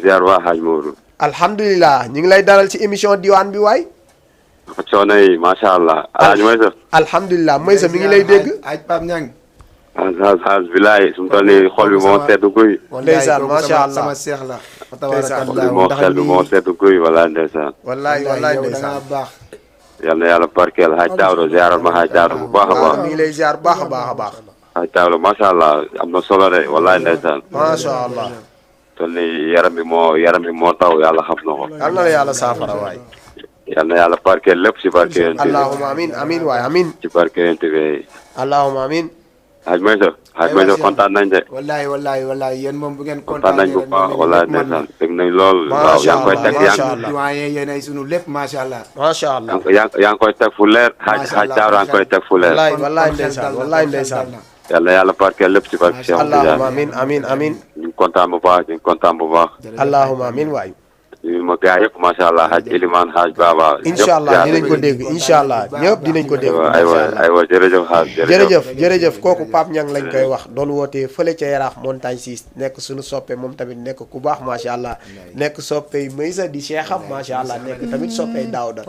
ziar waa Hadj Modou. alhamdulilah ñu ngi lay dalal ci émission diwaan bi waay. coono yi macha allah. Hadj Maysa. alhamdulilah Maysa mi ngi lay dégg. Hadj Pape Niang. Hadj bilaay su mu toll nii xol bi moo sedd guy. ndeysaan macha allah sama seex la. xol bi moo sedd guy walaay ndeysaan. wallaay ndeysaan baax. yal na yàlla barkeel Hadj Daouda ziaral ma Hadj Daouda bu baax a baax. mi ngi lay ziar baax a baax a baax. Hadj Daouda macha allah am na solo de walaay ndeysaan. macha allah. toll nii yaram bi moo taw yàlla xam na ko. yal na la yàlla saafara waay. yal na yàlla barkeel lépp ci barkeel. allahumma amin waay amin. ci barkeel bi. allahumma amin. Hadj Maysa kontaan nañ de. wallaay yéen moom bu ngeen kontaan nañ bu baax wallaay ndeysaan dégg nañ lool. waaw yaa ngi koy teg doyen yéen ay sunu lépp macha allah. macha allah yaa ngi koy teg fu leer. Hadj Daouda yaa ngi koy teg fu leer. wallaay ndeysaan. yàlla yàlla barkeel lépp ci barke Cheikh allahumma amin. ñu ngi kontaan bu baax ñu ngi kontaan bu baax. allahumma amin waay. ñu ma gaa yëpp macha allah Hadj Elimane Hadj Baba. incha allah dinañ ko dégg incha allah ñëpp dinañ ko dégg. aywa jërëjëf Hadj jërëjëf kooku Pape Niang lañ koy wax doon wootee fële ca Yaraax montagne 6 nekk suñu soppe moom tamit nekk ku baax macha allah nekk soppey Maysa di Cheikham macha allah nekk tamit soppey Daouda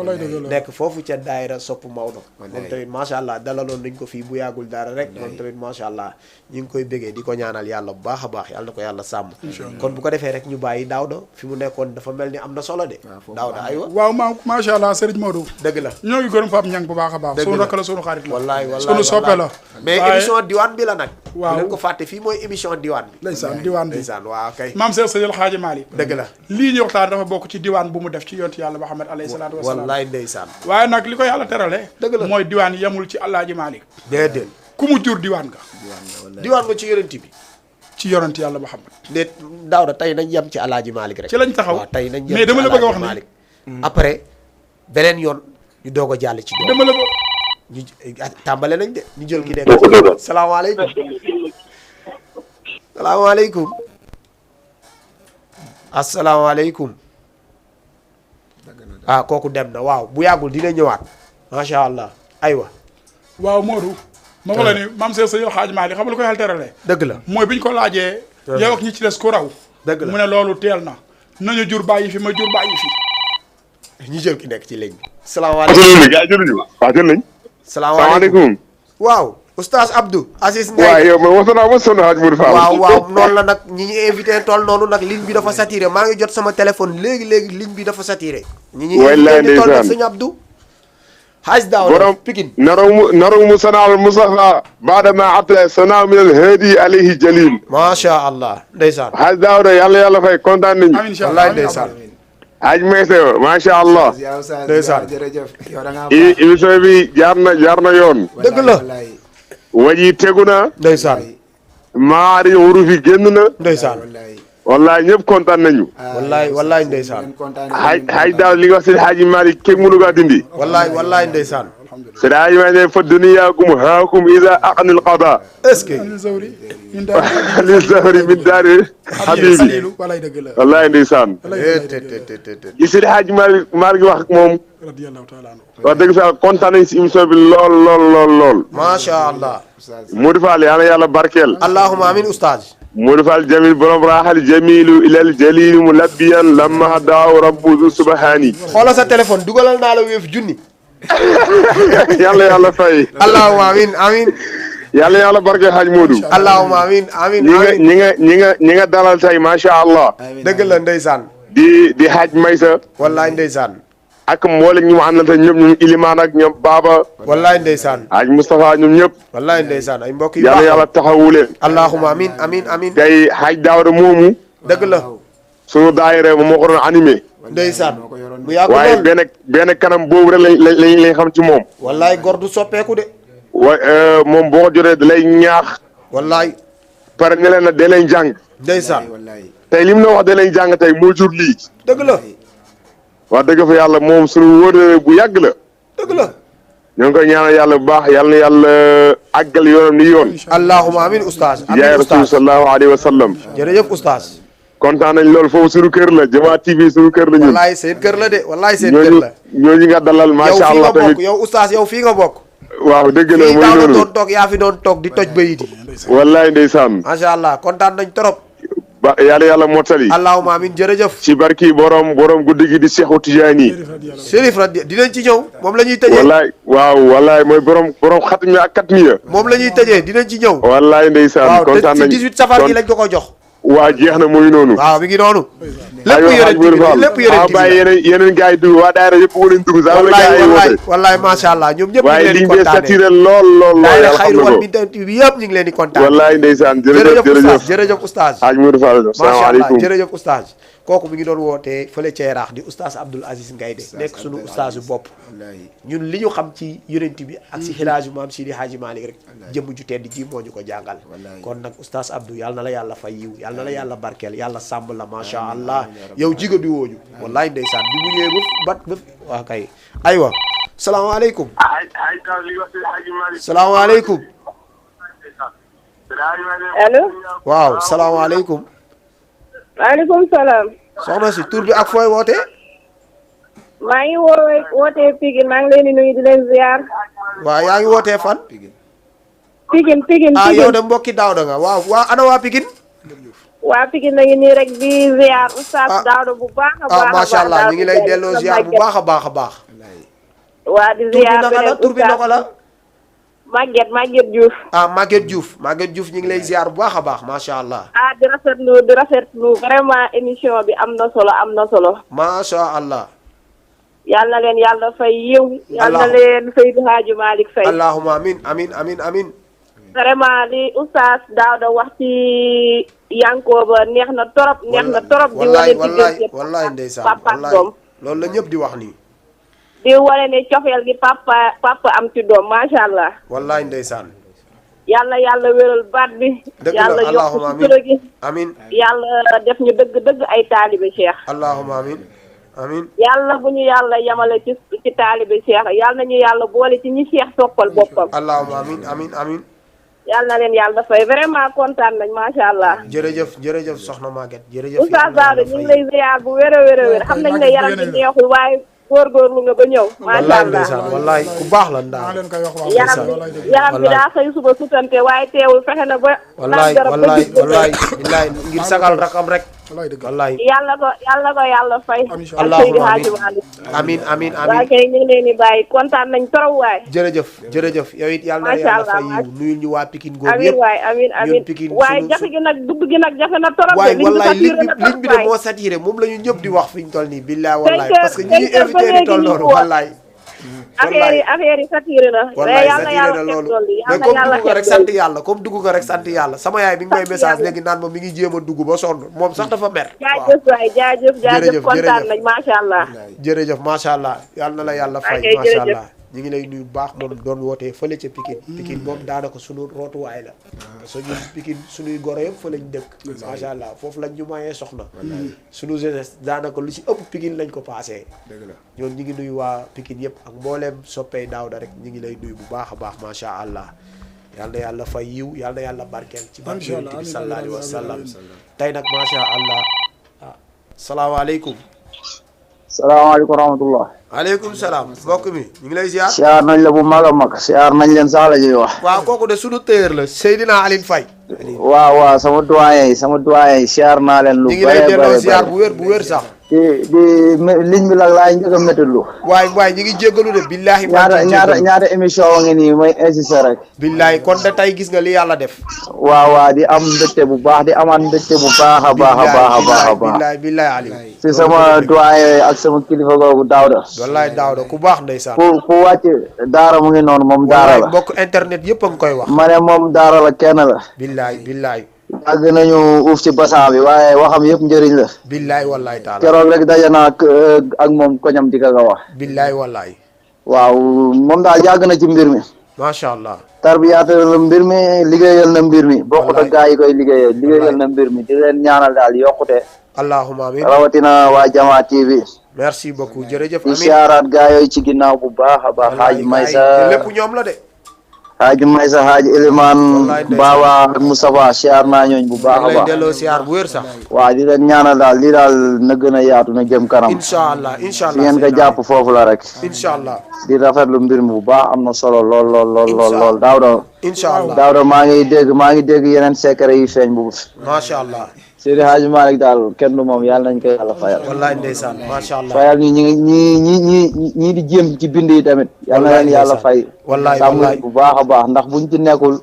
nekk foofu ca daayira sopp Maodo moom tamit macha allah dalaloon nañ ko fii bu yàggul dara rek moom tamit macha allah ñu ngi koy bëggee di ko ñaanal yàlla bu baax a baax yàlla na ko yàlla sàmm kon bu ko defee rek ñu bàyyi Daouda fi mu nekkoon dafa mel ni am na solo de Daouda aywa waaw macha allah Serigne Modou dëgg la ñoo ngi gërëm Pape Niang bu baax a baax sunu rakk la sunu xarit la wallaay sunu soppe la mais émission diwaan bi la nag waaw leen ko fàtte fii mooy émission diwaan bi ndeysaan diwaan bi ndeysaan waaw kay maam Cheikh Seydil Hadji Malick dëgg la lii ñu waxtaan dafa bokk ci diwaan bu mu def ci yonent yàlla Muhammad alayhi salaatu wasalaam wallaay ndeysaan waaye nag li ko yàlla terale dëgg la mooy diwaan yemul ci Alaaji Malick déedéet ku mu jur diwaan nga diwaan nga ci yonent bi ci yonent yàlla Muhammad déet Daouda tey nañ yem ci Alaaji Malick rek ci lañ taxaw waaw tey nañ yem mais dama la bëgg a wax ni après beneen yoon ñu doog a jàll ci doom dama la ñu tàmbale nañ de ñu jël ki nekk salaamaaleykum salaamaaleykum asalaamaaleykum ah kooku dem na waaw bu yàggul dina ñëwaat macha allah aywa waaw Modou ma ko la ni maam Cheikh Seydil Hadji Malick xam nga lu ko yàlla terale dëgg la mooy bi ñu ko laajee yow ak ñi ci des ku raw dëgg la mu ne loolu teel na nañu jur bàyyi fi ma jur bàyyi fi ñu jël ki nekk ci ligne bi salaamaaleykum waaw jël nañ salaamaaleykum waaw oustaz Abdou Aziz Ngaye waaw yow man wasana wasana Hadj Modou Fall waaw noonu la nag ñi ñu invité toll noonu nag ligne bi dafa saturé maa ngi jot sama téléphone léegi ligne bi dafa saturé ñi ñuy invité toll nag sëñ Abdou Hadj Daouda borom Pikine narow mu sanal Mustafa baadama ata sana min al hadi alayhi jalil macha allah ndeysaan Hadj Daouda yàlla fay kontaan nañu amiin incha allah ndeysaan Hadj Maysa macha allah ndeysaan jërëjëf yow da nga émission bi jaar na yoon dëgg la waji tegu na ndeysaan maari hurufi génn na ndeysaan wallahi ñëpp kontaan nañu wallaay ndeysaan hay daal li nga wax Seydi Hadji Malick kenn mënu kaa dindi wallaay ndeysaan Seydi Hadji Malick fa duniyaakum haakum iza aqnil qada est-ce que li zawri min daal li sahri min daari habibi walay dëgg la wallahi ndeysaan li Seydi Hadji Malick wax ak moom radiyallahu taala anhu wax dëgg fa kontaan nañ si émission bi lool macha allah Modou Fall yal na yàlla barkeel allahumma amin oustaz Modou Fall jamil borom raaxal jamilu ilal jalil mulabbiyan lamma daaw rabbu subhani xoolal sa téléphone dugalal naa la wéef junni yàlla fay allahumma amin yàlla barkeel Hadj Modou allahumma amin ñi nga dalal tey macha allah dëgg la ndeysaan di Hadj Maysa wallaay ndeysaan ak mboolem ñu mu àndal ñëpp ñoom Ilimaan ak ñoom Baba wallaay ndeysaan Hadj Moustapha ñoom ñëpp wallaay ndeysaan ay mbokk yu yàlla taxawu leen allahumma amin tey Hadj Daawda moomu dëgg la sunu daayira moo ko doon animé ndeysaan mu yàgg waaye lool benn kanam boobu rek lañ xam ci moom wallaay góor du soppeeku de moom boo ko jotee da lay ñaax wallaay pare ne leen na da leen jàng ndeysaan tey li mu la wax da leen jàng tey moo jur lii dëgg la wax dëgg fa yàlla moom suñu wóor bu yàgg la dëgg la ñoo ngi koy ñaanal yàlla bu baax yàlla na yàlla àggal yoonam ni yoon allahumma amin oustaz yaay rasul sallallahu alayhi wa sallam jërëjëf oustaz kontaan nañ loolu foofu suñu kër la Jamaa TV suñu kër la ñun wallaay seen kër la de wallaay seen kër la ñooñu nga dalal macha allah tamit yow oustaz yow fii nga bokk waaw dëgg la fii mooy daaw noonu doon toog yaa fi doon toog di toj bayiti wallaay ndeysaan macha allah kontaan nañ trop ba yàlla mottali allahumma amin jërëjëf ci barki borom guddi gi di Seexu Tijaani Chérif radi dinañ ci ñëw moom la ñuy tëjee wallaay mooy borom xat mi ak kat mi ya moom la ñuy tëjee dinañ ci ñëw wallaay ndeysaan kontaan nañ ci 18 safar gi lañ ko jox waa jeex na muy noonu waaw mi ngi noonu lépp bàyyi yeneen gars yi dugg waa daayira yëpp wala ñu dugg sax wallaay macha allah ñoom ñëpp waaye liñ dee satiré lool daayira xayru wal biddanti bi yëpp ñu ngi leen di kontaan wallaay ndeysaan jërëjëf oustaz Hadj Modou Fall salaamaaleykum jërëjëf oustaz kooku mi ngi doon wootee fële ca Yaraax di oustaz Abdoul Aziz Ngaïdé nekk sunu oustaz bopp ñun li ñu xam ci yonent bi ak si xilaaju maam Sidi Hadji Malick rek jëmm ju tedd ji moo ñu ko jàngal kon nag oustaz Abdou yàlla na la yàlla fay yiw yàlla na la yàlla barkeel yàlla sàmm la macha allah yow jiga di wooñu wallaay ndeysaan bi mu ñëwee ba waa kay aywa salaamaaleykum salaamaaleykum allo waaw salaamaaleykum maaleykum salaam. soxna si tur bi ak fooy woote maa ngi wootee Pikine maa ngi leen di nuyu di leen ziar. waaw yaa ngi wootee fan Pikine ah yow de mbokki Daawda nga waaw ana waa Pikine waa Pikine na ngi nii rek di ziar oustaz Daawda bu baax a baax macha allah ñu ngi lay delloo ziar bu baax a baax waa di ziar tur bi naka la Maguette Diouf. Maguette Diouf ñu ngi lay ziar bu baax a baax macha allah. di rafetlu vraiment émission bi am na solo. macha allah. yal na leen yàlla fay yiw. yal na leen Seydi Hadji Malick fay. allahumma amin. vraiment li oustaz Daawda wax ci Yankooba neex na torop. di wallaay ndeysaan wallaay loolu la ñëpp di wax nii. di wane ne cofeel gi papa am ci doom macha allah. wallaay ndeysaan. yàlla wéral baat bi. dëgg la yàlla yokk sutura gi. amin yàlla def ñu dëgg ay taalibe Cheikh. allahumma amin. yàlla bu ñu yàlla yamale ci taalibe Cheikh yàlla nañu yàlla boole ci ñi Cheikh soppal boppam. allahumma amin. yàlla na leen yàlla fay vraiment kontaan nañ macha allah. jërëjëf soxna Maguette jërëjëf. Oustaz Daawda ñu ngi lay ziar bu wér a xam nañ ne yaram bi neexul waaye. góorgóorlu nga ba ñëw. macha allah wallaay ku baax la ndaa. yaram bi daa xëy suba sutante waaye teewul fexe na ba. wallaay ngir sagal rakam rek. wallaay yàlla ko yàlla fay. amiin waaye kay ñu ngi leen di bàyyi kontaan nañ trop waay. jërëjëf yow it yàlla na yàlla fay yiw nuyul ñu waa Pikine góor yëpp. amiin waaye jafe gi nag dugg gi nag jafe na trop. waay wallaay ligne bi de moo saturé moom la ñu ñëpp di wax fi ñu toll nii billaay wallaay parce que ñi ñuy invité di toll noonu wallaay. affaire yi saturé na. wallaay saturé na loolu mais comme dugg nga rek sant yàlla comme dugg nga rek sant yàlla sama yaay bi ngi may message léegi naan ma mi ngi jéem a dugg ba sonn moom sax dafa mer. jaajëf kontaan nañ macha allah. jërëjëf macha allah yal na la yàlla fay macha allah ñu ngi lay nuyu bu baax moom doon wootee fële ca Pikine moom daanaka sunu rootuwaay la parce que ñun Pikine sunuy goro yëpp fa lañ dëkk macha allah foofu lañ ñu mayee soxna sunu jeunesse daanaka lu ci ëpp Pikine lañ ko passé ñoom ñu ngi nuyu waa Pikine yëpp ak mbooleem soppee Daouda rek ñu ngi lay nuyu bu baax a baax macha allah yal na yàlla fay yiw yal na yàlla barkeel ci barke Yonent bi sallallahu alayhi wa sallam tey nag macha allah salaamaaleykum. salaamaaleykum wa rahmatullah. waaleykum salaam mbokk mi ñu ngi lay ziar. siyaar nañ la bu mag a mag siyaar nañ leen sax la ñuy wax. waaw kooku de sunu téer la Seydina Aline Faye. waaw sama doyen yi siyaar naa leen. lu ñu ngi lay delloo ziar bu wér sax. di ligne bi nag laay njëkk a métti lu. waay ñu ngi jéggalu de billahi. ñaata émission wa ngi nii may insister rek. billahi kon de tey gis nga li yàlla def. waaw di am mbégte bu baax di amaat mbégte bu baax a baax. billahi Aliou. si sama doyen ak sama kilifa googu Daouda. wallaay Daouda ku baax ndeysaan. ku wàcc daara mu ngi noonu moom daara la. mbokk internet yëpp a ngi koy wax. ma ne moom daara la kenn la. billahi. yàgg nañu uuf ci basan bi waaye waxam yëpp njëriñ la. billaay wallaay taala keroog rek daje naa ak moom koñam di ka wax. billaay wallaay. waaw moom daal yàgg na ci mbir mi. macha allah. tarbiyaatal na mbir mi liggéeyal na mbir mi. bokkut ak gaa yi koy liggéeyal na mbir mi di leen ñaanal daal yokkute. allahumma amiin rawatina waa Jama TV. merci beaucoup jërëjëf. amiin di siyaaraat gaa yooyu ci ginnaaw bu baax a baax. Xaaji Maysa lépp ñoom la de. Xaaji Maysa Xaaji Elimane Baba ak Moustapha siyaar naa ñooñ bu baax a baax. delloo siyaar bu wér sax. waaw di leen ñaanal daal lii daal na gën a yaatu na jëm kanam. incha allah fi ngeen ko jàpp foofu la rek. incha allah di rafetlu mbir mi bu baax am na solo lool Daouda. incha allah Daouda maa ngi dégg yeneen secret yi feeñ bu. macha allah. Seydi Hadji Malick daal kenn du moom yàlla nañ ko yàlla fayal. wallaay ndeysaan macha allah. fayal ñi di jéem ci bind yi tamit. yàlla na leen yàlla fay. wallaay sàmm bu baax a baax ndax buñ ci nekkul.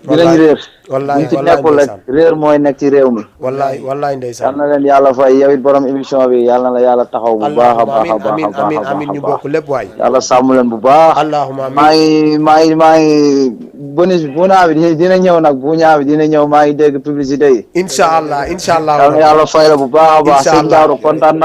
dinañ réer. buñ ci nekkul rek réer mooy nekk ci réew mi. wallaay ndeysaan. yàlla na leen yàlla fay yow it borom émission bi yàlla na la yàlla taxaw bu baax a baax a baax amiin ñu bokk lépp waay. yàlla sàmm leen bu baax. allahumma amiin maa ngi bonus bu naa bi dina ñëw nag bu ñaa bi dina ñëw maa ngi dégg publicité yi. incha allah yàlla fay la bu baax a baax. sëñ Daouda kontaan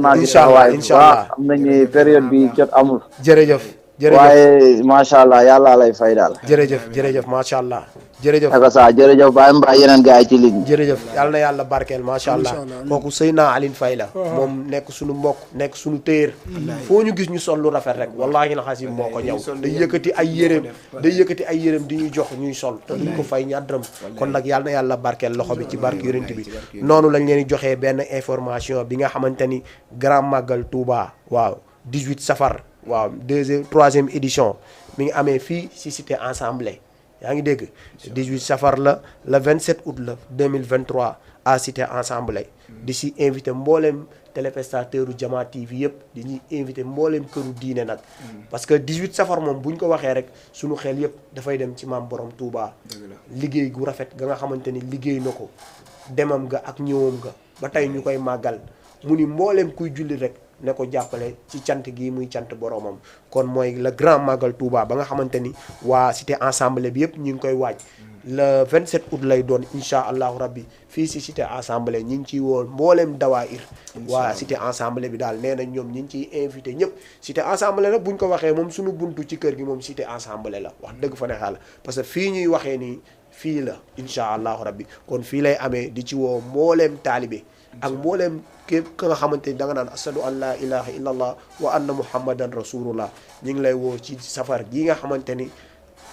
naa incha allah incha allah am nañu période bi jot amul. jërëjëf waaye macha allah yàlla lay fay daal. jërëjëf macha allah. jërëjëf ak sa jërëjëf Baye Mbaye yeneen gars yi ci ligne bi. jërëjëf yàlla na yàlla barkeel macha allah kooku Seydina Aline Faye la moom nekk suñu mbokk nekk suñu téer foo ñu gis ñu sol lu rafet rek wallahi na xasim moo ko ñëw day yëkkati ay yéreem di ñu jox ñuy sol te duñ ko fay ñaar dërëm kon nag yàlla na yàlla barkeel loxo bi ci barke yonent bi noonu lañ leen di joxee benn information bi nga xamante ni Grand Magal Touba waaw 18 safar waaw 3e édition mi ngi amee fii ci cité Ensemble yaa ngi dégg 18 safar la le 27 août la 2023 à cité Ensemble di si invité mbooleem téléspectateur u Jama TV yëpp di ñuy invité mbooleem këru diine nag parce que 18 safar moom bu ñu ko waxee rek suñu xel yëpp dafay dem ci maam borom Touba liggéey gu rafet ga nga xamante ni liggéey na ko demam ga ak ñëwam ga ba tey ñu koy màggal mu ni mbooleem kuy julli rek ne ko jàppale ci cant gi muy cant boromam kon mooy le grand magal Touba ba nga xamante ni waa cité Ensemble bi yëpp ñu ngi koy waaj le 27 août lay doon incha allahu rabbi fii si cité Ensemble ñi ngi ciy woo mbooleem dawaayir waa cité Ensemble bi daal nee na ñoom ñi ngi ciy invité ñëpp cité Ensemble nag buñ ko waxee moom suñu buntu ci kër gi moom cité Ensemble la wax dëgg fa ne xaala parce que fii ñuy waxee nii fii la incha allahu rabbi kon fii lay amee di ci woo mbooleem taalibe ak mbooleem képp ka nga xamante ni da nga naan ashadu an la ilaha illa allah wa anna muhammadan rasulullah ñu ngi lay woo ci safar gi nga xamante ni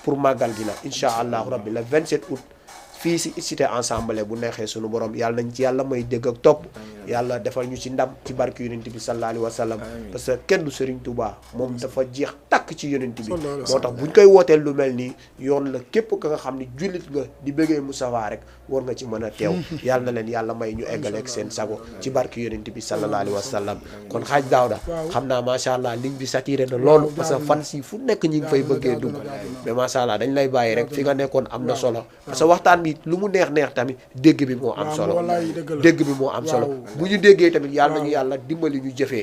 pour màggal gi la incha allahu rabbi le 27 août fii si cité Ensemble bu neexee sunu borom yàlla nañ ci yàlla may dégg ak topp yàlla defal ñu ci ndam ci barke yonent bi sallallahu alayhi wa sallam parce que kenn du Serigne Touba moom dafa jeex takk ci yonent bi moo tax buñ koy wooteel lu mel nii yoon la képp ka nga xam ni jullit nga di bëggee Moustapha rek war nga ci mën a teew yàlla na leen yàlla may ñu eggaleeg seen sago ci barke yonent bi sallallahu alayhi wa sallam kon xaaj Daouda xam naa macha allah ligne bi saturé na loolu parce que fan si fu nekk ñi ngi fay bëggee dugg mais macha allah dañ lay bàyyi rek fi nga nekkoon am na solo parce que waxtaan bi lu mu neex tamit dégg bi moo am solo bu ñu déggee tamit yàlla nañu yàlla dimbali ñu jëfee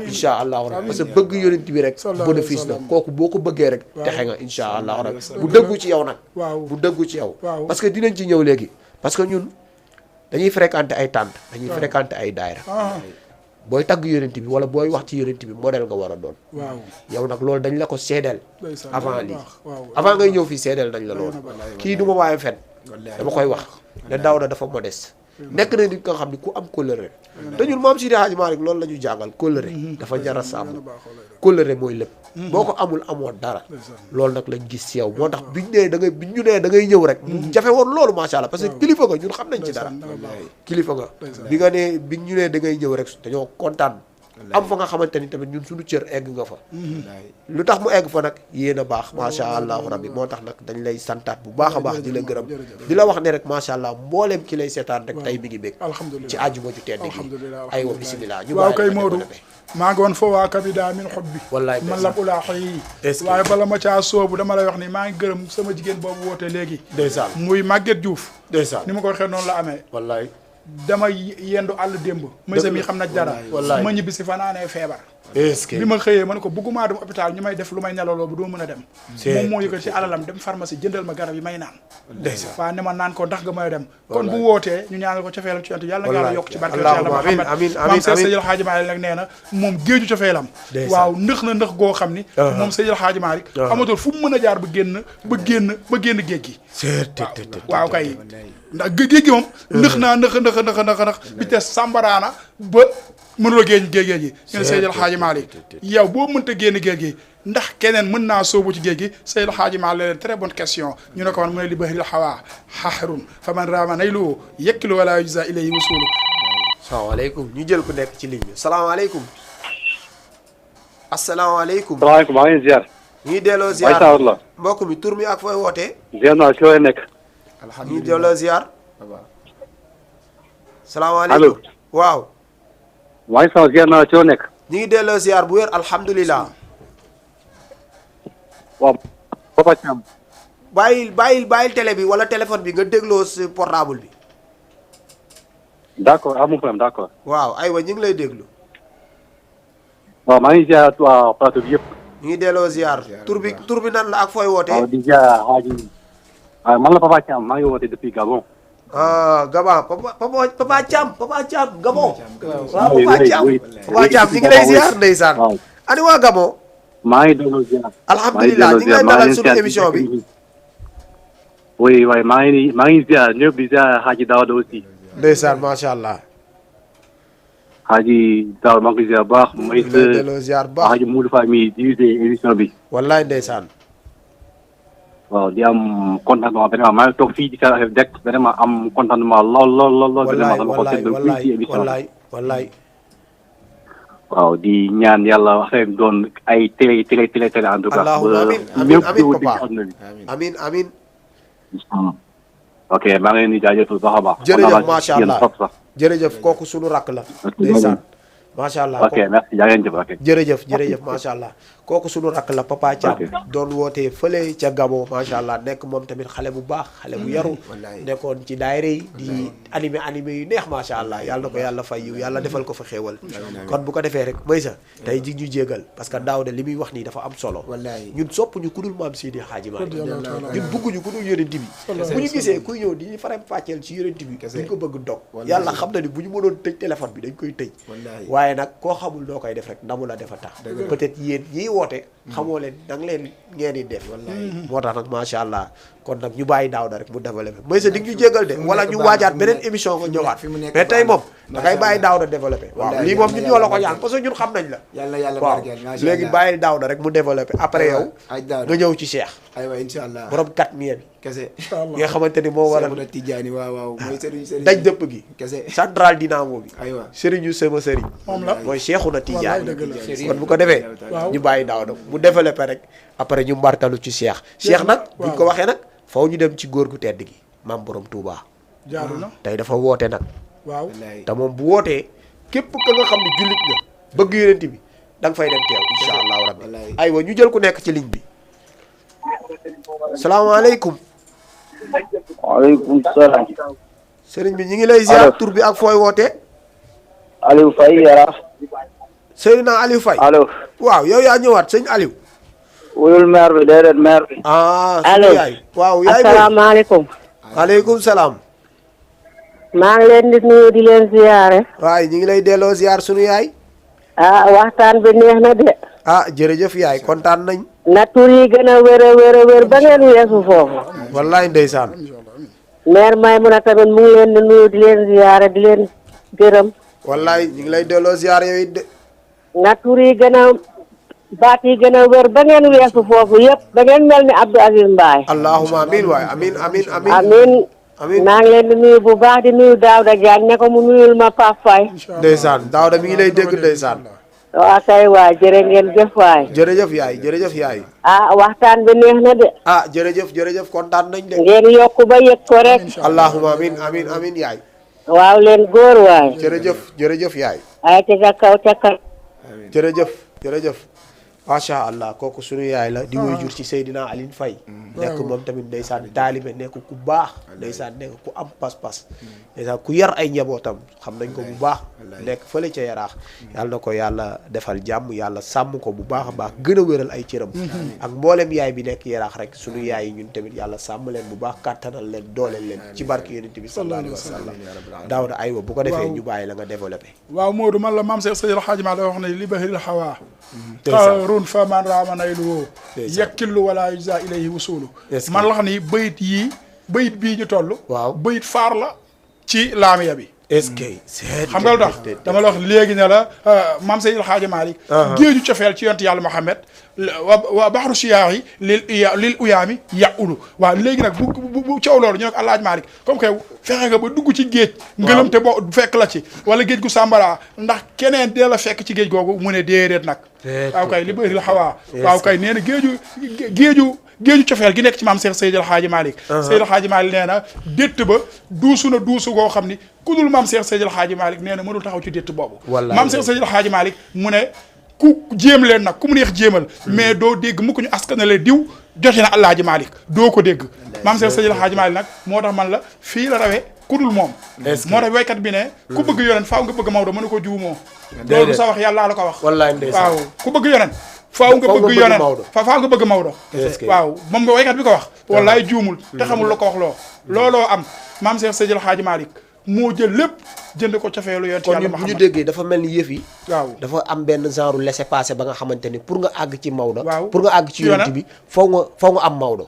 incha allahu rabbi parce que bëgg yonent bi rek bénéfice la kooku boo ko bëggee rek texe nga incha allahu rabbi bu dëggu ci yow nag bu dëggu ci yow parce que dinañ ci ñëw léegi parce que ñun dañuy fréquenter ay tànt dañuy fréquenter ay daayra booy tagg yonent bi wala booy wax ci yonent bi modèle nga war a doon. waaw yow nag loolu dañ la ko seedeel. ndeysaan avant dana lii baax, waaw. avant ngay ñëw fii seedeel nañ la loolu. kii du ma waaye fen dama koy wax ne Daouda dafa modeste. nekk na nit nga xam ne ku am kóllëre te ñun maam Seydi Hadji Malick loolu la ñu jàngal kóllëre dafa jar a sàmm kóllëre mooy lépp boo ko amul amoo dara loolu nag lañ gis ci yow moo tax biñ nee da ngay biñ ñu nee da ngay ñëw rek mu jafe woon loolu macha allah parce que kilifa nga ñun xam nañ ci dara kilifa nga bi nga nee biñ ñu nee da ngay ñëw rek dañoo kontaan am fa nga xamante ni tamit ñun suñu cër egg nga fa lu tax mu egg fa nag yéen a baax macha allahu rabbi moo tax nag dañ lay santaat bu baax a baax di la gërëm di la wax ne rek macha allah mbooleem ki lay seetaan rek tey mi ngi bég alhamdulilah ci àjjuma ju tedd gi aywa bisimilah ñu waaw kay Modou maa ngi woon fa waa kabida min xob bi wallaay man lam ulaaxa yi est-ce que waaye bala ma caa soobu dama lay wax ni maa ngi gërëm sama jigéen boobu woote léegi ndeysaan muy Maguette Diouf ndeysaan ni ma ko waxee noonu la amee wallaay dama yendu àll démb mësa mi xam na dara wallaay ma ñibbi si fanaanee feebar est-ce que bi ma xëyee ma ne ko bëgguma dem hôpital ñu may def lu may nelaloo bu doo mën a dem moom moo yëkkati ci alalam dem pharmacie jëndal ma garab yi may naan ndeysaan waaw ne ma naan ko ndax nga may dem kon bu wootee ñu ñaanal ko cofeelam ci yonent yàlla na yàlla yokk ci barke yàlla Muhammad maam Seydil Hadji Malick nag nee na moom géeju cofeelam waaw ndëx na ndëx goo xam ni moom Seydil Hadji Malick amatul fu mu mën a jaar ba génn géej gi waaw kay ndax géej gi moom ndëx naa ndëx bi te sambaraana ba mënuloo géej gi ñun Seydil Hadji Malick yow boo mënta génn géej gi ndax keneen mën naa soobu ci géej gi Seydil Hadji Malick leen très bonne question ñu ne ko man mu ne li bahril hawaa xaxarun fa man raama naylu yekkilu wala yujza ilayhi wusulu salaamaaleykum ñu jël ku nekk ci ligne bi salaamaaleykum asalaamaaleykum salaamaaleykum maa ngi ziar ñu ngi delloo ziar Aïssa la mbokk mi tur mi ak fooy wootee ziar naa si looy nekk ñu ngi delloo ziar salaamaaleykum waaw maa ngi sama ziar naa si loo nekk ñu ngi delloo ziar bu wér alhamdulilah waaw Papa Thiam bàyyil télé bi wala téléphone bi nga dégloo si portable bi d'accord amul problème d'accord waaw aywa ñu ngi lay déglu waaw maa ngi ziar waa plateau bi yëpp ñu ngi delloo ziar tur bi nan la ak fooy wootee waaw di ziar Hadji man la Papa Thiam maa ngi woote depuis Gabon Gabon Papa Thiam Gabon waaw Papa Thiam ñu ngi lay ziar ndeysaan ani waa Gabon maa ngi doon ziar alhamdulilah ñu ngi lay dalal suñu émission bi oui waaye maa ngi ziar ñëpp di ziar Hadji Daouda aussi ndeysaan macha allah Hadji Daouda maa ngi koy ziar baax mooy delloo ziar baax Hadji Moudou Fall mi dirigé émission bi wallaay ndeysaan waaw di am contentement vraiment maa ngi toog fii di Star FM Direct vraiment am contentement lool vraiment dama ko seetlu fii ci émission bi wallaay waaw di ñaan yàlla wax doon ay télé en tout cas allahumma amiin amiin amiin ok maa ngi leen di jaajëfal baax a baax jërëjëf macha allah jërëjëf kooku sunu rakk la ndeysaan macha allah ok merci yaa ngeen jëf ok jërëjëf macha allah kooku sunu rakk la Papa Thiam doon wootee fële ca Gabon macha allah nekk moom tamit xale bu baax xale bu yaru nekkoon ci daayira yi di animé yu neex macha allah yàlla na ko yàlla fay yu yàlla defal ko fa xéewal kon bu ko defee rek may sa tey ji ñu jégal parce que Daouda li muy wax nii dafa am solo ñun sopp ñu ku dul maam Seydi Hadji Malick ñun bëgguñu ku dul yonent bi bu ñu gisee kuy ñëw di ñu faram fàcceel ci yonent bi duñ ko bëgg dog yàlla xam na ni bu ñu mënoon tëj téléphone bi dañ koy tëj waaye nag koo xamul noo koy def rek ndamu la defa tax peut-être yéen ñiy woote xamoo leen da nga leen ngeen di def moo tax nag macha allah kon nag ñu bàyyi Daouda rek mu développé mooy sa dig ñu jégal de wala ñu waajaat beneen émission nga ñëwaat mais tey moom da ngay bàyyi Daouda développé waaw lii moom ñun ñoo la ko ñaan parce que ñun xam nañ la waaw léegi bàyyi Daouda rek mu développé après yow nga ñëw ci Cheikh aywa incha allah borom 4 miye bi kese nga xamante ni moo waral Tidiane waaw mooy sëriñ daj dëpp gi kese central dynamo bi aywa sëriñ yu sama sëriñ moom la mooy Cheikhouna Tidiane kon bu ko defee ñu bàyyi Daouda mu développé rek après ñu mbartalu ci Cheikh nag buñ ko waxee nag faw ñu dem ci góor gu tedd gi maam borom Touba jaadu na tey dafa woote nag waaw te moom bu wootee képp ka nga xam ne jullit nga bëgg yonent bi da nga fay dem teew incha allahu rabbi aywa ñu jël ku nekk ci ligne bi salaamaaleykum waaleykum salaam sëriñ bi ñu ngi lay ziar tur bi ak fooy wootee Aliou Faye Yaraax sëriñ naa Aliou Faye allo waaw yow yaa ñëwaat sëñ Aliou wuyul maire bi déedéet maire bi ah allo yaay waaw yaay asalaamaaleykum waaleykum salaam maa ngi leen di nuyu di leen ziyaare. waaye ñu ngi lay delloo ziyaar sunu yaay. ah waxtaan bi neex na de. ah jërëjëf yaay kontaan nañ. na tur yi gën a wér a wér a wér ba ngeen weesu foofu. wallaay ndeysaan. mère Maymuna tamit mu ngi leen di nuyu di leen ziyaare di leen gërëm. wallaay ñu ngi lay delloo ziyaar yow it de. na tur yi gën a baat yi gën a wér ba ngeen weesu foofu yëpp ba ngeen mel ni Abdou Aziz Mbaye. allahumma amiin waay amiin amiin amiin. amiin maa ngi leen di nuyu bu baax di nuyu Daouda Diagne ne ko mu nuyul ma Pape Faye. ndeysaan Daouda mi ngi lay dégg ndeysaan. waa kay waay jërë ngeen jëf waay. jërëjëf yaay jërëjëf yaay. ah waxtaan bi neex na de. ah jërëjëf kontaan nañ de. ngeen yokk ba yëg ko rek. allahumma amiin amiin amiin yaay. waaw leen góor waay. jërëjëf yaay. ay ca kaw ca kaw. jërëjëf macha allah kooku sunu yaay la di wuy jur ci Seydina Aline Faye nekk moom tamit ndeysaan taalibe nekk ku baax ndeysaan nekk ku am pas-pas ndeysaan ku yar ay njabootam xam nañ ko bu baax nekk fële ca yaraax yàlla na ko yàlla defal jàmm yàlla sàmm ko bu baax a baax gën a wéral ay cëram ak mboolem yaay bi nekk yaraax rek sunu yaay yi ñun tamit yàlla sàmm leen bu baax kàttanal leen dooleel leen ci barke yonent bi sallallahu alayhi wa sallam Daouda aywa bu ko defee ñu bàyyi la nga développé waaw Modou man la maam Seex Seydil Hadji Malick wax ne li bahiril hawa taarun fa man raama naylu woo yakkillu wala yuza ilayhi wusulu man la xam ni bayit yii bayit bii ñu toll waaw bayit faar la ci laamiya bi est-ce que xam nga lu tax dama la wax léegi ne la maam Seydil Hadji Malick géeju cofeel ci yonent yàlla Muhammad wa baxru siyaahi lil uyaami yàulu waaw léegi nag bu coow loolu ñu ne ko Alaaji Malick comme que fexe nga ba dugg ci géej ngëlam te boo fekk la ci wala géej gu sàmbara ndax keneen dina la fekk ci géej googu mu ne déedéet nag waaw kay li bëri la xawaa waaw kay nee na géeju cofeel gi nekk ci maam Seex Seydil Hadji Malick Seydil Hadji Malick nee na détt ba duusu na duusu goo xam ni ku dul maam Seex Seydil Hadji Malick nee na mënul taxaw ci détt boobu maam Seex Seydil Hadji Malick mu ne ku jéem leen nag ku mu neex jéemal mais doo dégg mu ko ñu askanale diw jote na Alaaji Malick doo ko dégg maam Seex Seydil Hadji Malick nag moo tax man la fii la rawee ku dul moom moo tax waykat bi ne ku bëgg yonent faaw nga bëgg Maodo mënu ko juumoo loolu sa wax yàlla la ko wax wallaay ndeysaan waaw ku bëgg yonent faaw nga bëgg yonent faaw nga bëgg Maodo waaw moom nga waykat bi ko wax wallaay juumul te xamul la ko wax looloo am maam Seex Seydil Hadji Malick moo jël lépp jënd ko cofeelu yonent yàlla kon bu ñu déggee dafa mel ni yëf yi waaw dafa am benn genre laisser-passer ba nga xamante ni pour nga àgg ci Maodo waaw pour nga àgg ci yonent bi faw nga am Maodo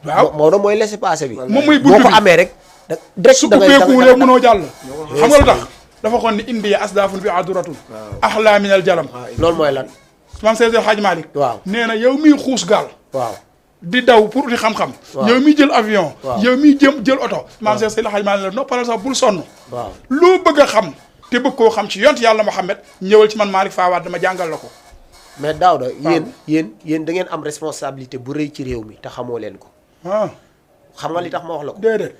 waaw Maodo mooy laisser-passer bi moom mooy boo ko amee rek direct su ko peekuwulee mënoo jàll xam nga lu tax dafa xoon ni indi asdafun bi aduratun axla min al jalam loolu mooy lan maam Seydil Hadji Malick waaw nee na yow miy xuus gaal waaw di daw pour di xam-xam yow miy jël avion yow miy jël oto maam Seydil Hadji Malick la noppalal sax bul sonn waaw loo bëgg a xam te bëgg koo xam ci yont yàlla Muhammad ñëwal ci man Malick Fawad dama jàngal la ko mais Daouda yéen da ngeen am responsabilité bu rëy ci réew mi te xamoo leen ko xam nga li tax ma wax la ko déedéet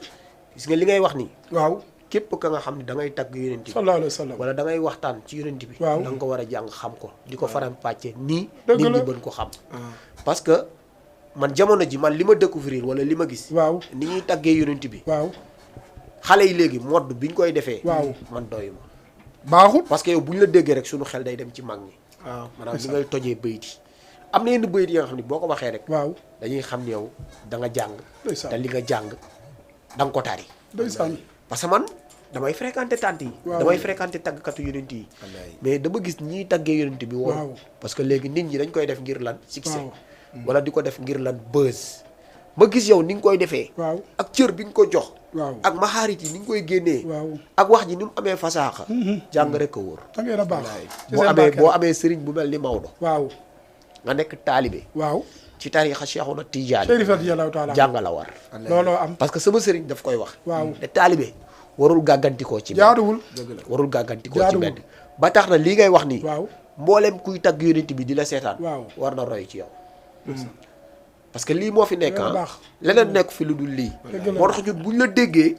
gis nga li ngay wax nii waaw képp ka nga xam ne da ngay tagg yonent bi sallallahu alayhi wa sallam wala da ngay waxtaan ci yonent bi waaw da nga ko war a jàng xam ko di ko faram pàcce nii dëgg nit la ñi bën ko xam parce que man jamono ji man li ma découvrir wala li ma gis waaw ni ñuy taggee yonent bi waaw xale yi léegi mode bi ñu koy defee waaw man doyu ma baaxul parce que yow bu ñu la déggee rek suñu xel day dem ci mag ñi waaw maanaam li ngay tojee bayit yi am na yenn bayit yi nga xam ne boo ko waxee rek waaw dañuy xam ne yow da nga jàng ndeysaan te li nga jàng da nga ko tari ndeysaan parce que man damay fréquenté tante yi damay fréquenté taggkatu yonent yi mais dama gis ñiy taggee yonent bi woon parce que léegi nit ñi dañ koy def ngir lan succès wala di ko def ngir lan buzz ma gis yow ni nga koy defee ak cër bi nga ko jox ak maxaarit yi ni nga koy génnee ak wax ji ni mu amee fasaaxa jàng rek ko wóor da ngeen a baax boo amee sëriñ bu mel ni Maodo waaw nga nekk taalibe waaw ci tariixa Cheikhouna Tidiane jàng la war looloo am parce que sama sëriñ daf koy wax waaw te taalibe warul gàggantikoo ci jaaduwul warul gàggantikoo ci mbedd ba tax na lii ngay wax nii waaw mboolem kuy tagg yonent bi di la seetaan war na roy ci yow parce que lii moo fi nekk leneen nekk fi lu dul lii moo tax ñun buñ la déggee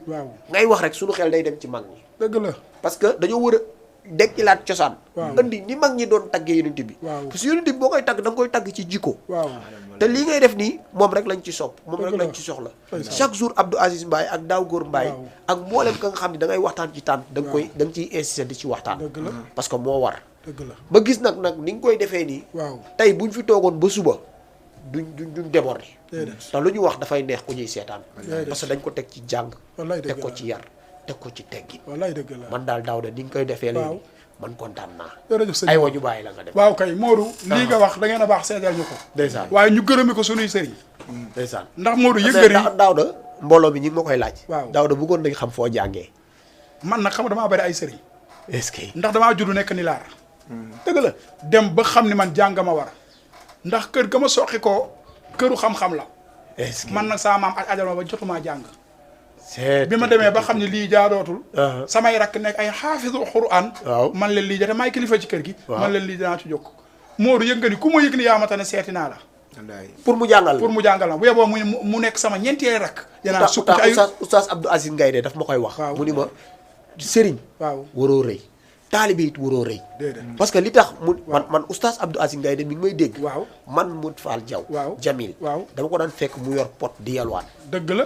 ngay wax rek suñu xel day dem ci mag ñi dëgg la parce que dañoo war a dekkilaat cosaan indi ni mag ñi doon taggee yonent bi parce que yonent bi boo koy tagg da nga koy tagg ci jikko te lii ngay def nii moom rek lañ ci sopp moom rek lañ ci soxla chaque jour Abdou Aziz Mbaye ak Daaw Góor Mbaye ak mboolem ka nga xam ne da ngay waxtaan ci tànt da nga ciy insister di ci waxtaan parce que moo war ba gis nag ni nga koy defee nii tey buñ fi toogoon ba suba duñ déborder te lu ñu wax dafay neex ku ñuy seetaan parce que dañ ko teg ci jàng teg ko ci yar teg ko ci teggin. wallaay dëgg la man daal Daouda ni nga koy defee léegi. man kontaan naa. jërëjëf sëñ ay wa ñu bàyyi la nga def. waaw kay Modou. lii nga wax da ngeen a baax seedeel ñu ko. ndeysaan waaye ñu gërëmi ko sunuy sëriñ. ndeysaan ndax Modou yëngëri Daouda mbooloo bi ñi ngi ma koy laaj. waaw Daouda bëggoon nañ xam foo jàngee. man nag xam nga damaa bari ay sëriñ. est-ce que. ndax damaa judd nekk ni laar. dëgg la dem ba xam ni man jàng ma war. ndax kër ga ma soqi koo këru xam-xam la. est-ce que man nag sama maam ajal ma ba jotumaa jàng. bi ma demee ba xam ne lii jaadootul. samay rakk nekk ay xaafisu Qur'an. waaw man leen lii jate maay kilifa ci kër gi. man leen lii dinaa ci jokk. Modou yëg nga ni ku ma yëg ni yaa ma tane seeti naa la. pour mu jàngal pour mu jàngal ma bu yeboo mu nekk sama ñeenteeli rakk. yanaa sukk ci ay oustaz Abdou Aziz Ngaye de daf ma koy wax. mu ni ma sëriñ. waaw waroo rëy. taalibe it waroo rëy. parce que li tax mu man oustaz Abdou Aziz Ngaye de mi ngi may dégg. waaw man Modou Fall Diaw. waaw Jamil. waaw dama ko daan fekk mu yor pot di yalwaan. dëgg la.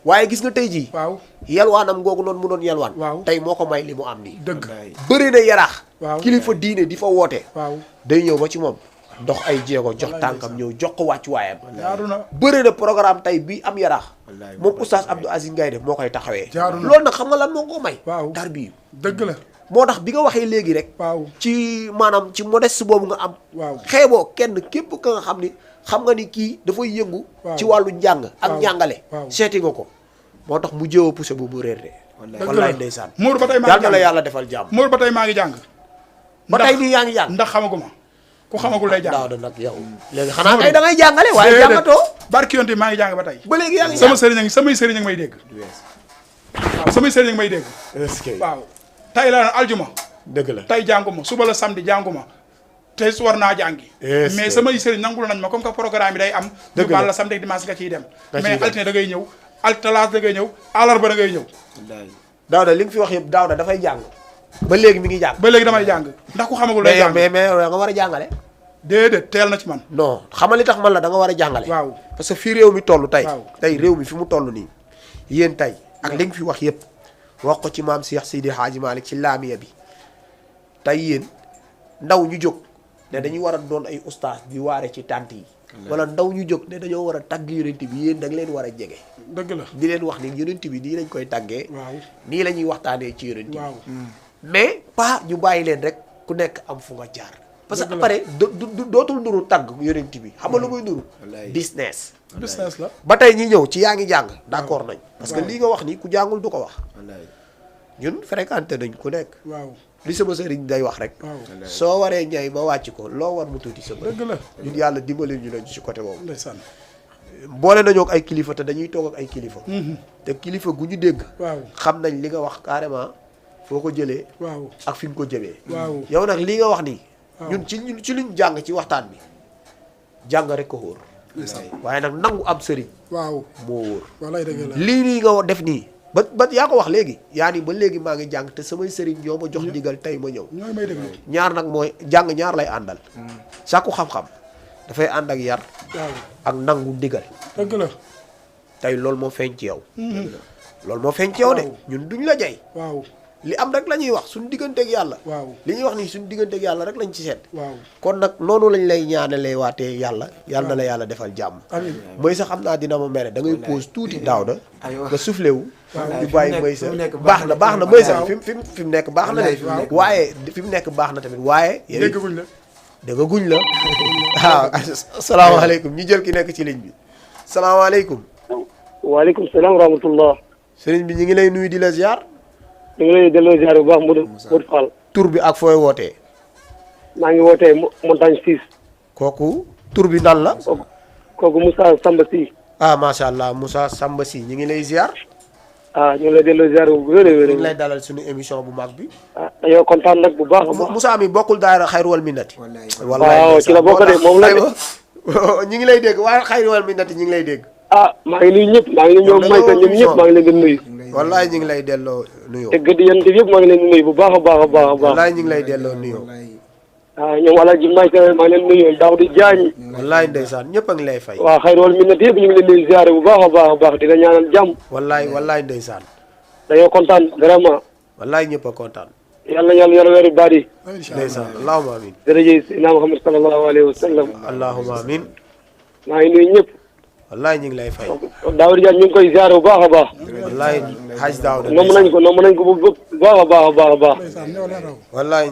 waaye gis nga tey jii. waaw yalwaanam googu noonu mu doon yalwaan. waaw tey moo ko may li mu am nii. dëgg bëri na yaraax. waaw kilifa diine di fa woote. waaw day ñëw ba ci moom. dox ay jéego jox tànkam ñëw jox ko wàccuwaayam. jaaru na bëri na programme tey bii am yaraax. moom oustaz Abdou Aziz Ngaye def moo koy taxawee. jaaru na loolu nag xam nga lan moo ko may. waaw tarbiyu dëgg la. moo tax bi nga waxee léegi rek. waaw ci maanaam ci modeste boobu nga am. waaw xeeboo kenn képp ka nga xam nga ni kii dafay yëngu. ci wàllu njàng ak njàngale. seeti nga ko moo tax mu jéem a poussé bu mu réer de. wallaay ndeysaan. Modou ba tey maa ngi jàng yàlla la yàlla defal jàmm. Modou ba tey maa ngi jàng. ba tey nii yaa ngi jàng. ndax xamaguma ku xamagul lay jàng. Daouda nag yow léegi xanaa kay da ngay jàngale waaye jàngatoo. barki yonte maa ngi jàng ba tey. ba léegi yaa ngi sama sëriñ a ngi samay sëriñ a ngi may dégg. waaw samay sëriñ a ngi may dégg. est-ce que waaw tey la aljuma. dëgg la tey jànguma suba la samedi jànguma tey war naa jàngi. mais samay sëriñ nangul nañ ma comme que programme bi day am. dëgg la ñu la samedi ak dimanche nga ciy dem. mais altine da ngay ñëw altalaas da ngay ñëw àllarba da ngay ñëw. Daouda li nga fi wax yëpp Daouda dafay jàng. ba léegi mi ngi jàng. ba léegi damay jàng ndax ku xamagul lay jàng. mais nga war a jàngale. déedéet teel na ci man. non xamal li tax man la da nga war a jàngale. waaw parce que fii réew mi toll tey. waaw tey réew mi fi mu toll nii. yéen tey ak li nga fi wax yëpp. wax ko ci maam Cheikh Sidi Hadji Malick ci laamiya bi. tey yéen ndaw ñu jóg ne dañuy war a doon ay ustaas di waare ci tànt yi. wala ndaw ñu jóg ne dañoo war a tagg yonent bi yéen da nga leen war a jege. dëgg la di leen wax ni yonent bi nii lañ koy taggee. waaw nii la ñuy waxtaanee ci yonent bi. waaw mais pas ñu bàyyi leen rek ku nekk am fu nga jaar. parce que après dootul nuru tagg yonent bi xam nga lu muy nuru. business. business la. ba tey ñi ñëw ci yaa ngi jàng d'accord nañ. parce que lii nga wax nii ku jàngul du ko wax. ñun fréquenté nañ ku nekk. waaw li sama sëriñ day wax rek. soo waree ñay ba wàcc ko loo war mu tuuti sa bët. dëgg la ñun yàlla dimbali ñu leen ci côté boobu. ndeysaan boole nañoo ak ay kilifa te dañuy toog ak ay kilifa. te kilifa gu ñu dégg. waaw xam nañ li nga wax carrément foo ko jëlee. waaw ak fi nga ko jëmee. waaw yow nag li nga wax nii. ñun ci luñ jàng ci waxtaan bi jàng rek ko wóor. waaye nag nangu am sëriñ. waaw moo wóor. wallaay dëgg la lii nii nga def nii. ba yaa ko wax léegi. yaa ni ba léegi maa ngi jàng te samay sëriñ ñoo ma jox ndigal tey ma ñëw. ñooy may déglu. ñaar nag mooy jàng ñaar lay àndal. sàkku xam-xam dafay ànd ak yar. waaw ak nangu ndigal. dëgg la. tey loolu moo feeñ ci yow. loolu moo feeñ ci yow de ñun duñ la jay. waaw li am rek la ñuy wax suñu digganteeg yàlla. waaw li ñuy wax nii suñu digganteeg yàlla rek lañ ci seet. waaw kon nag noonu lañ lay ñaanalee waatee yàlla na la yàlla defal jàmm. amiin mooy sax xam naa dina ma mere da ngay pause tuuti Daouda. nga soufflé wu. waaw ñu bàyyi mooy sa baax na mooy sa fi mu nekk baax na de. waaye fi mu nekk baax na tamit waaye. dégg guñ la dégg guñ la. waaw asalaamaaleykum ñu jël ki nekk ci ligne bi. salaamaaleykum. waaleykum salaam wa rahmatullah. sëriñ bi ñu ngi lay nuyu di la ziar. ñu ngi lay delloo ziar bu baax Modou Fall. tur bi ak fooy wootee. maa ngi wootee montagne 6. kooku tur bi nan la. kooku Moussa Samba Sy. ah macha allah Moussa Samba Sy ñu ngi lay ziar. ah ñu ngi lay delloo ziar bu wér a wér. ñu ngi lay dalal suñu émission bu mag bi. ah dañoo kontaan nag bu baax a baax. Moussa mi bokkul daayira Xayru wal Minnati. waaw ci la bokk de moom la de. ñu ngi lay dégg waaye Xayru wal Minnati ñu ngi lay dégg. ah maa ngi nuyu ñëpp maa ngi nuyu ñoom Maysa ñoom ñëpp maa ngi leen di nuyu. wallaay ñu ngi lay delloo nuyoo. te gëdd yéen yëpp maa ngi leen di nuyu bu baax a baax a baax a baax. wallaay ñu ngi lay delloo nuyoo. ah ñoom Alaaji Maysa maa ngi leen di nuyu Daouda Diagne. wallaay ndeysaan ñëpp a ngi lay fay. waaw Xayru wal Minnati yëpp ñu ngi leen di ziare bu baax a baax a baax di la ñaanal jàmm. wallaay ndeysaan. dañoo kontaan vraiment. wallaay ñëpp a kontaan. yàlla yàlla weeru baat yi. ndeysaan allahumma amin. jërëjëf Seydina Muhammad sallallahu alayhi wa sallam. allahumma amin. maa ngi nuyu ñëpp. wallaay ñu ngi lay fay. Daouda Diagne ñu ngi koy ziar bu baax a baax. wallaay Hadj Daouda. nomm nañ ko bu baax a baax a baax a baax. wallaay.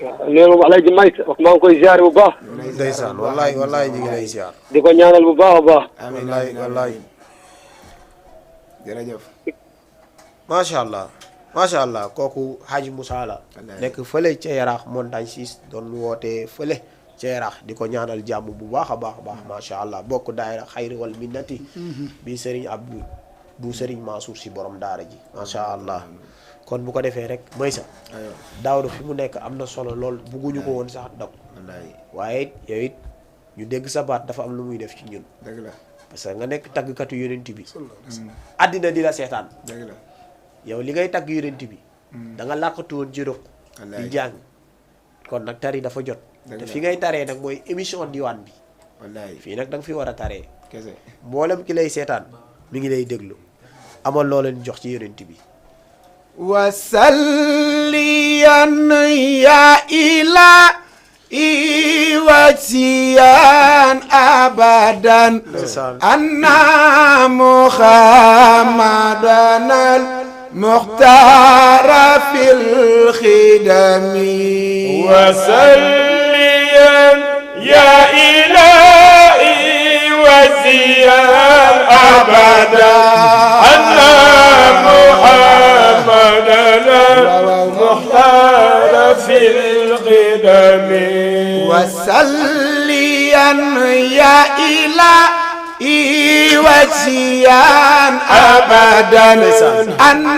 waaw nee moom Alaaji May maa ngi koy ziar bu baax. ndeysaan wallaay ñu ngi lay ziar. di ko ñaanal bu baax a baax. wallaay. jërëjëf. macha allah kooku Hadj Moussa la. nekk fële ca Yaraax montagne 6 doon wootee fële ca Yaraax di ko ñaanal jàmm bu baax a baax macha allah bokk daayira xayri wal minnati bi Serigne Abdou bu Serigne Mansour si borom daara ji macha allah. kon bu ko defee rek Maysa Daouda fi mu nekk am na solo lool bugguñu ko woon sax dog waaye yow it ñu dégg sa baat dafa am lu muy def ci ñun. dëgg la parce que nga nekk tàggkatu yonent bi. àddina di la seetaan. dëgg la yow li ngay tagg yonent bi da nga làqatu woon ci ruq di jàng kon nag tari dafa jot te fi ngay taree nag mooy émission diwaan bi wallaay fii nag da nga fi war a taree kese mboolem ki lay seetaan mi ngi lay déglu amal loo leen jox ci yonent bi wasalliyan ya ilahi wasiyan abadan anna muhammadan مختار في الخدم وسليا يا إلهي وزيا أبدا أن محمدنا مختار في الخدم وسليا يا إلهي وجيا أبدا أن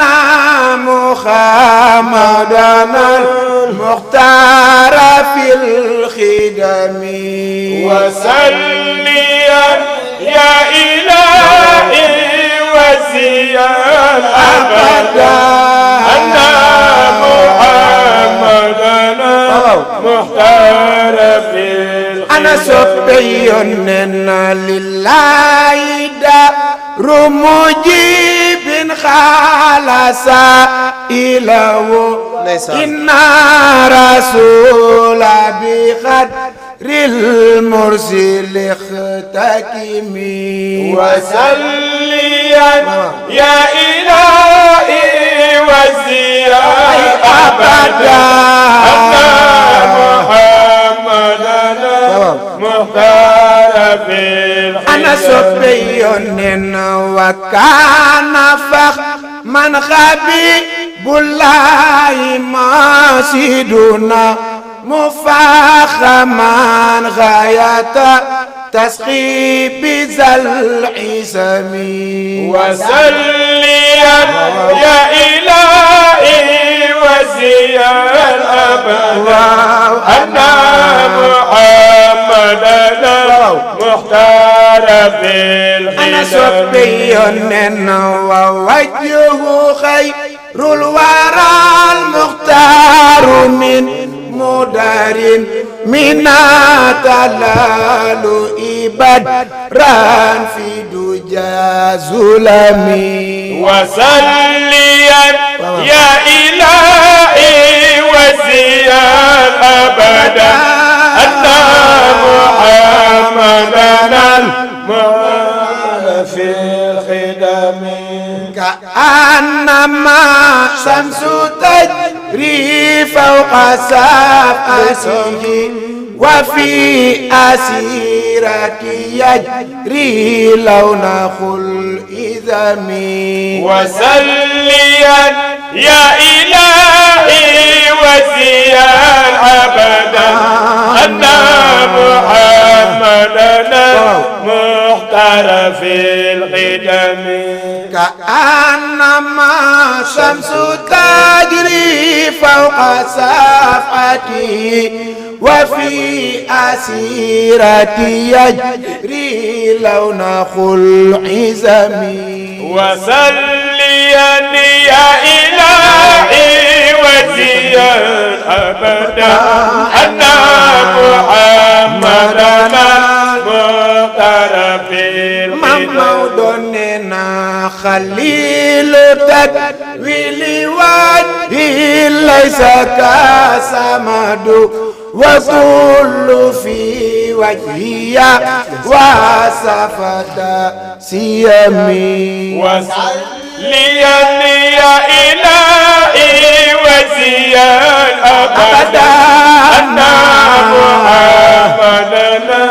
محمدنا المختار في الخدم وسليا يا إلهي وجيا أبدا أن محمدنا المختار في أنا صبي لله دار مجيب خالص إله إن رسول بقدر المرسل اختكمي وسليا يا إلهي وزيا أبدا أن محمدنا مختار في أنا صبي وكان من خبيب الله ماسدنا مفاخما غاية تسخيب ذا العسم وسليا يا إلهي وزيا أبدا أن محمدنا مختار في أنا صبي ووجهه خير الورى المختار من مدار من تلال إبدران في دجى ظلمي وسليا يا إلهي وزيا أبدا أن محمدنا المختار في الخدم كأنما شمس تجري فوق سقفه وفي أسيرتي يجري لون خلئذم وسليا يا إلهي وزيا أبدا أن محمدنا مختار في القدم كأنما شمس تجري فوق صفحته وفي أسيرتي يجري لون خلعزم وسليا يا إلهي وزيا أبدا أن محمدنا مختار في ممدوننا خليل تدويل وجه ليس كسمد وكل في وجهي وصفة سيمي وصليا يا إلهي وزيا أبدا أن محمدنا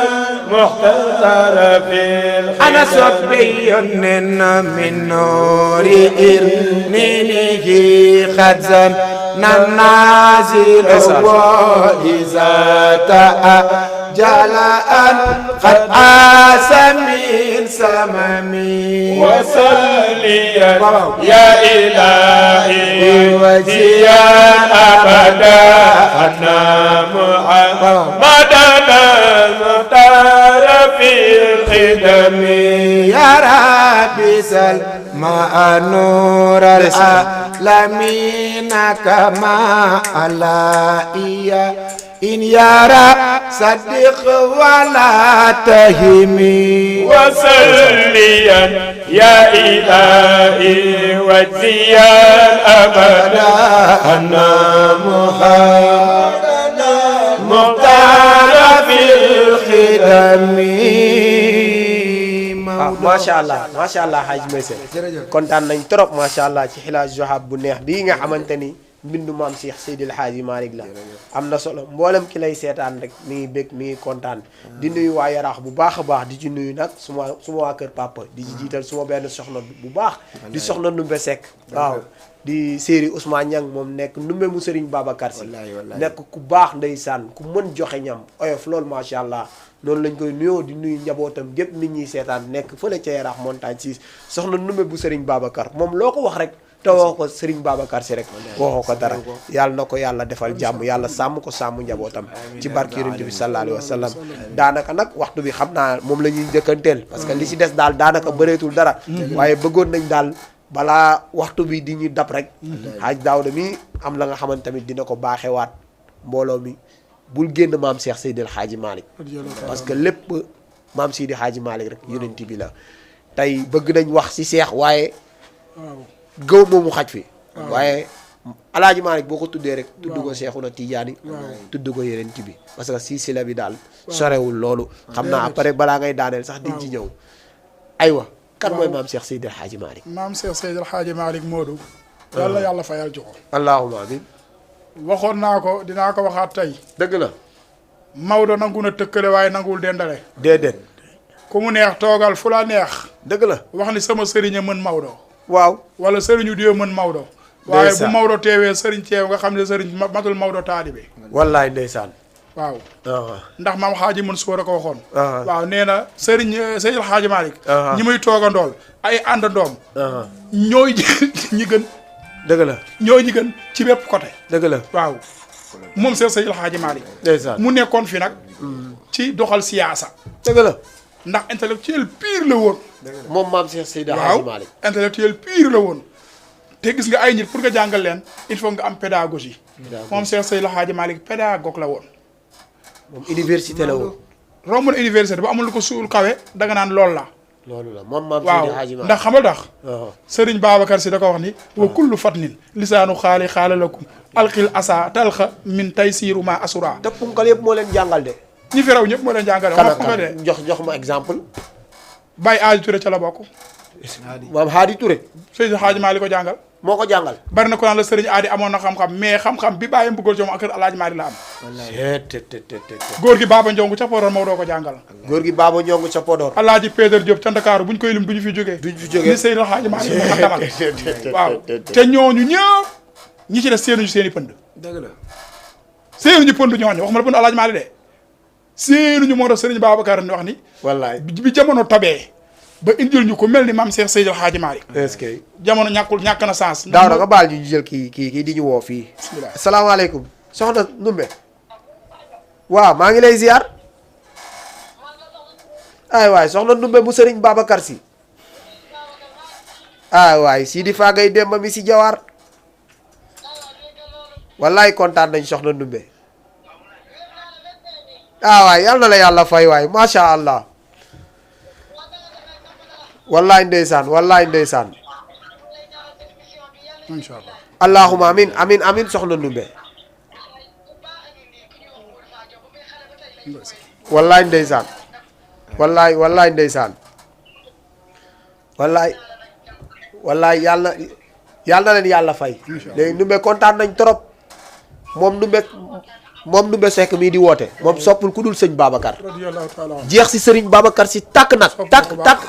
محتضر في الخير أنا صبي من نور إرنينه خزن ننازل وإذا تأجل أن قد آس من سممي وصليا يا إلهي وزيا أبدا أن محمدنا المختار في الخدم يا ربي سلمى نور العالمين كما علي إن يرى صدق ولا تهمي وصليا يا إلهي وجزيا أبدا أن محمدنا مختار في الخدم macha allah Hadj Meysse kontaan nañ trop macha allah ci xilaas Joxaab bu neex bii nga xamante ni mbindu maam Cheikh Seydil Hadji Malick la am na solo mboolem ki lay seetaan rek mi ngi bég mi ngi kontaan di nuyu waa Yaraax bu baax a baax di ci nuyu nag suma waa kër papa di ci jiital suma benn soxna bu baax di soxna Numbe Seck waaw di séeri Ousmane Niang moom nekk Numbe mu Serigne Babacar Sy nekk ku baax ndeysaan ku mën joxe ñam oyof loolu macha allah noonu lañ koy nuyoo di nuyu njabootam gépp nit ñi seetaan nekk fële ca Yaraax montagne 6 soxna Numbe bu Serigne Babacar moom loo ko wax rek te woo ko Serigne Babacar Sy rek waxoo ko dara yàlla na ko yàlla defal jàmm yàlla sàmm ko sàmm njabootam ci barke Yonent bi sallallahu alayhi wa sallam daanaka nag waxtu bi xam naa moom la ñuy njëkkanteel parce que li ci des daal daanaka bëreetul dara waaye bëggoon nañ daal balaa waxtu bi di ñu dab rek Hadj Daouda mi am la nga xamante tamit dina ko baaxewaat mbooloo mi bul génn maam Cheikh Seydil Hadji Malick parce que lépp maam Seydi Hadji Malick rek Yonent bi la tey bëgg nañ wax ci Cheikh waaye gëw moomu xaj fi waaye Alaaji Malick boo ko tuddee rek tudd ko Seexuna Tijaani tudd ko Yonent bi parce que silsila bi daal sorewul loolu xam naa après balaa ngay daaneel sax di ci ñëw aywa kan mooy maam Cheikh Seydil Hadji Malick maam Cheikh Seydil Hadji Malick Modou yàlla yàlla fayal joxo allahumma amin waxoon naa ko dinaa ko waxaat tey dëgg la Maodo nangu na tëkkale waaye nanguwul dendale déedéet ku mu neex toogal fu la neex dëgg la wax ni sama sëriñ a mën Maodo waaw wala sëriñu diw mën Maodo waaye bu Maodo teewee sëriñ teew nga xam ne sëriñ matul Maodo taalibe wallaay ndeysaan waaw ndax maam Xaaji Mansour a ko waxoon waaw nee na sëriñ Seydil Hadji Malick ñi muy toogandool ay àndandoom ñooy ñi gën dëgg la ñooy ñi gën ci bépp côté dëgg la waaw moom Seydil Hadji Malick ndeysaan mu nekkoon fi nag ci doxal siyaasa dëgg la ndax intellectuel pire la woon moom maam Cheikh Seydil Hadji Malick intellectuel pire la woon te gis nga ay nit pour nga jàngal leen il faut nga am pédagogie moom Cheikh Seydil Hadji Malick pédagogue la woon moom université la woon romb na université ba amul lu ko suul kawe danga naan loolu la loolu la moom maam Seydil Hadji Malick ndax xam nga tax Serigne Babacar Sy da ko wax ni wa kullu fatnin lisaanu xaali xaalalakum alqil asa talxa min taysiru ma asura te punkal yëpp moo leen jàngal de ñi fi raw ñëpp moo leen jàngal kan jox ma exemple Baye Aadi Touré ca la bokk maam Haadi Touré Seydil Hadji Malick ko jàngal moo ko jàngal bari na ko naan la Serigne Aadi amoon na xam-xam mais xam-xam bi bàyyam bëggoon ci moom ak Alaaji Malick la am góor gi Baba Ndiongu ca Podor Maodo ko jàngal góor gi Baba Ndiongu ca Podor Alaaji Pédar Diop ca Ndakaaru buñ koy lim duñu fi jógee ni Seydil Hadji Malick moo ko demal waaw te ñooñu ñëpp ñi ci des seenuñu seen i pënd dëgg la seenuñu pënd ñooñu waxuma la pënd Alaaji Malick de seenuñu moo tax Serigne Babacar ni wax ni wallaay bi jamono tabee ba indil ñu ko mel ni maam Cheikh Seydil Hadji Malick est-ce que jamono ñàkk na sens daaw da nga baal ñu jël kii di ñu woo fii asalaamaaleykum soxna Numbe waaw maa ngi lay ziar ay waay soxna Numbe mu Serigne Babacar Sy ay waay Sidi Fagay Demba mi si Jawaar wallaay kontaan nañ soxna Numbe ah waay yal na la yàlla fay waay macha allah wallaay ndeysaan incha allah allahumma amin soxna Numbe wallaay ndeysaan wallaay ndeysaan wallaay yàlla na leen yàlla fay léegi Ndumbe kontaan nañ trop moom Ndumbe Seck mii di woote moom soppul ku dul sëñ Babacar jeex si sëriñ Babacar si tàkk nag tàkk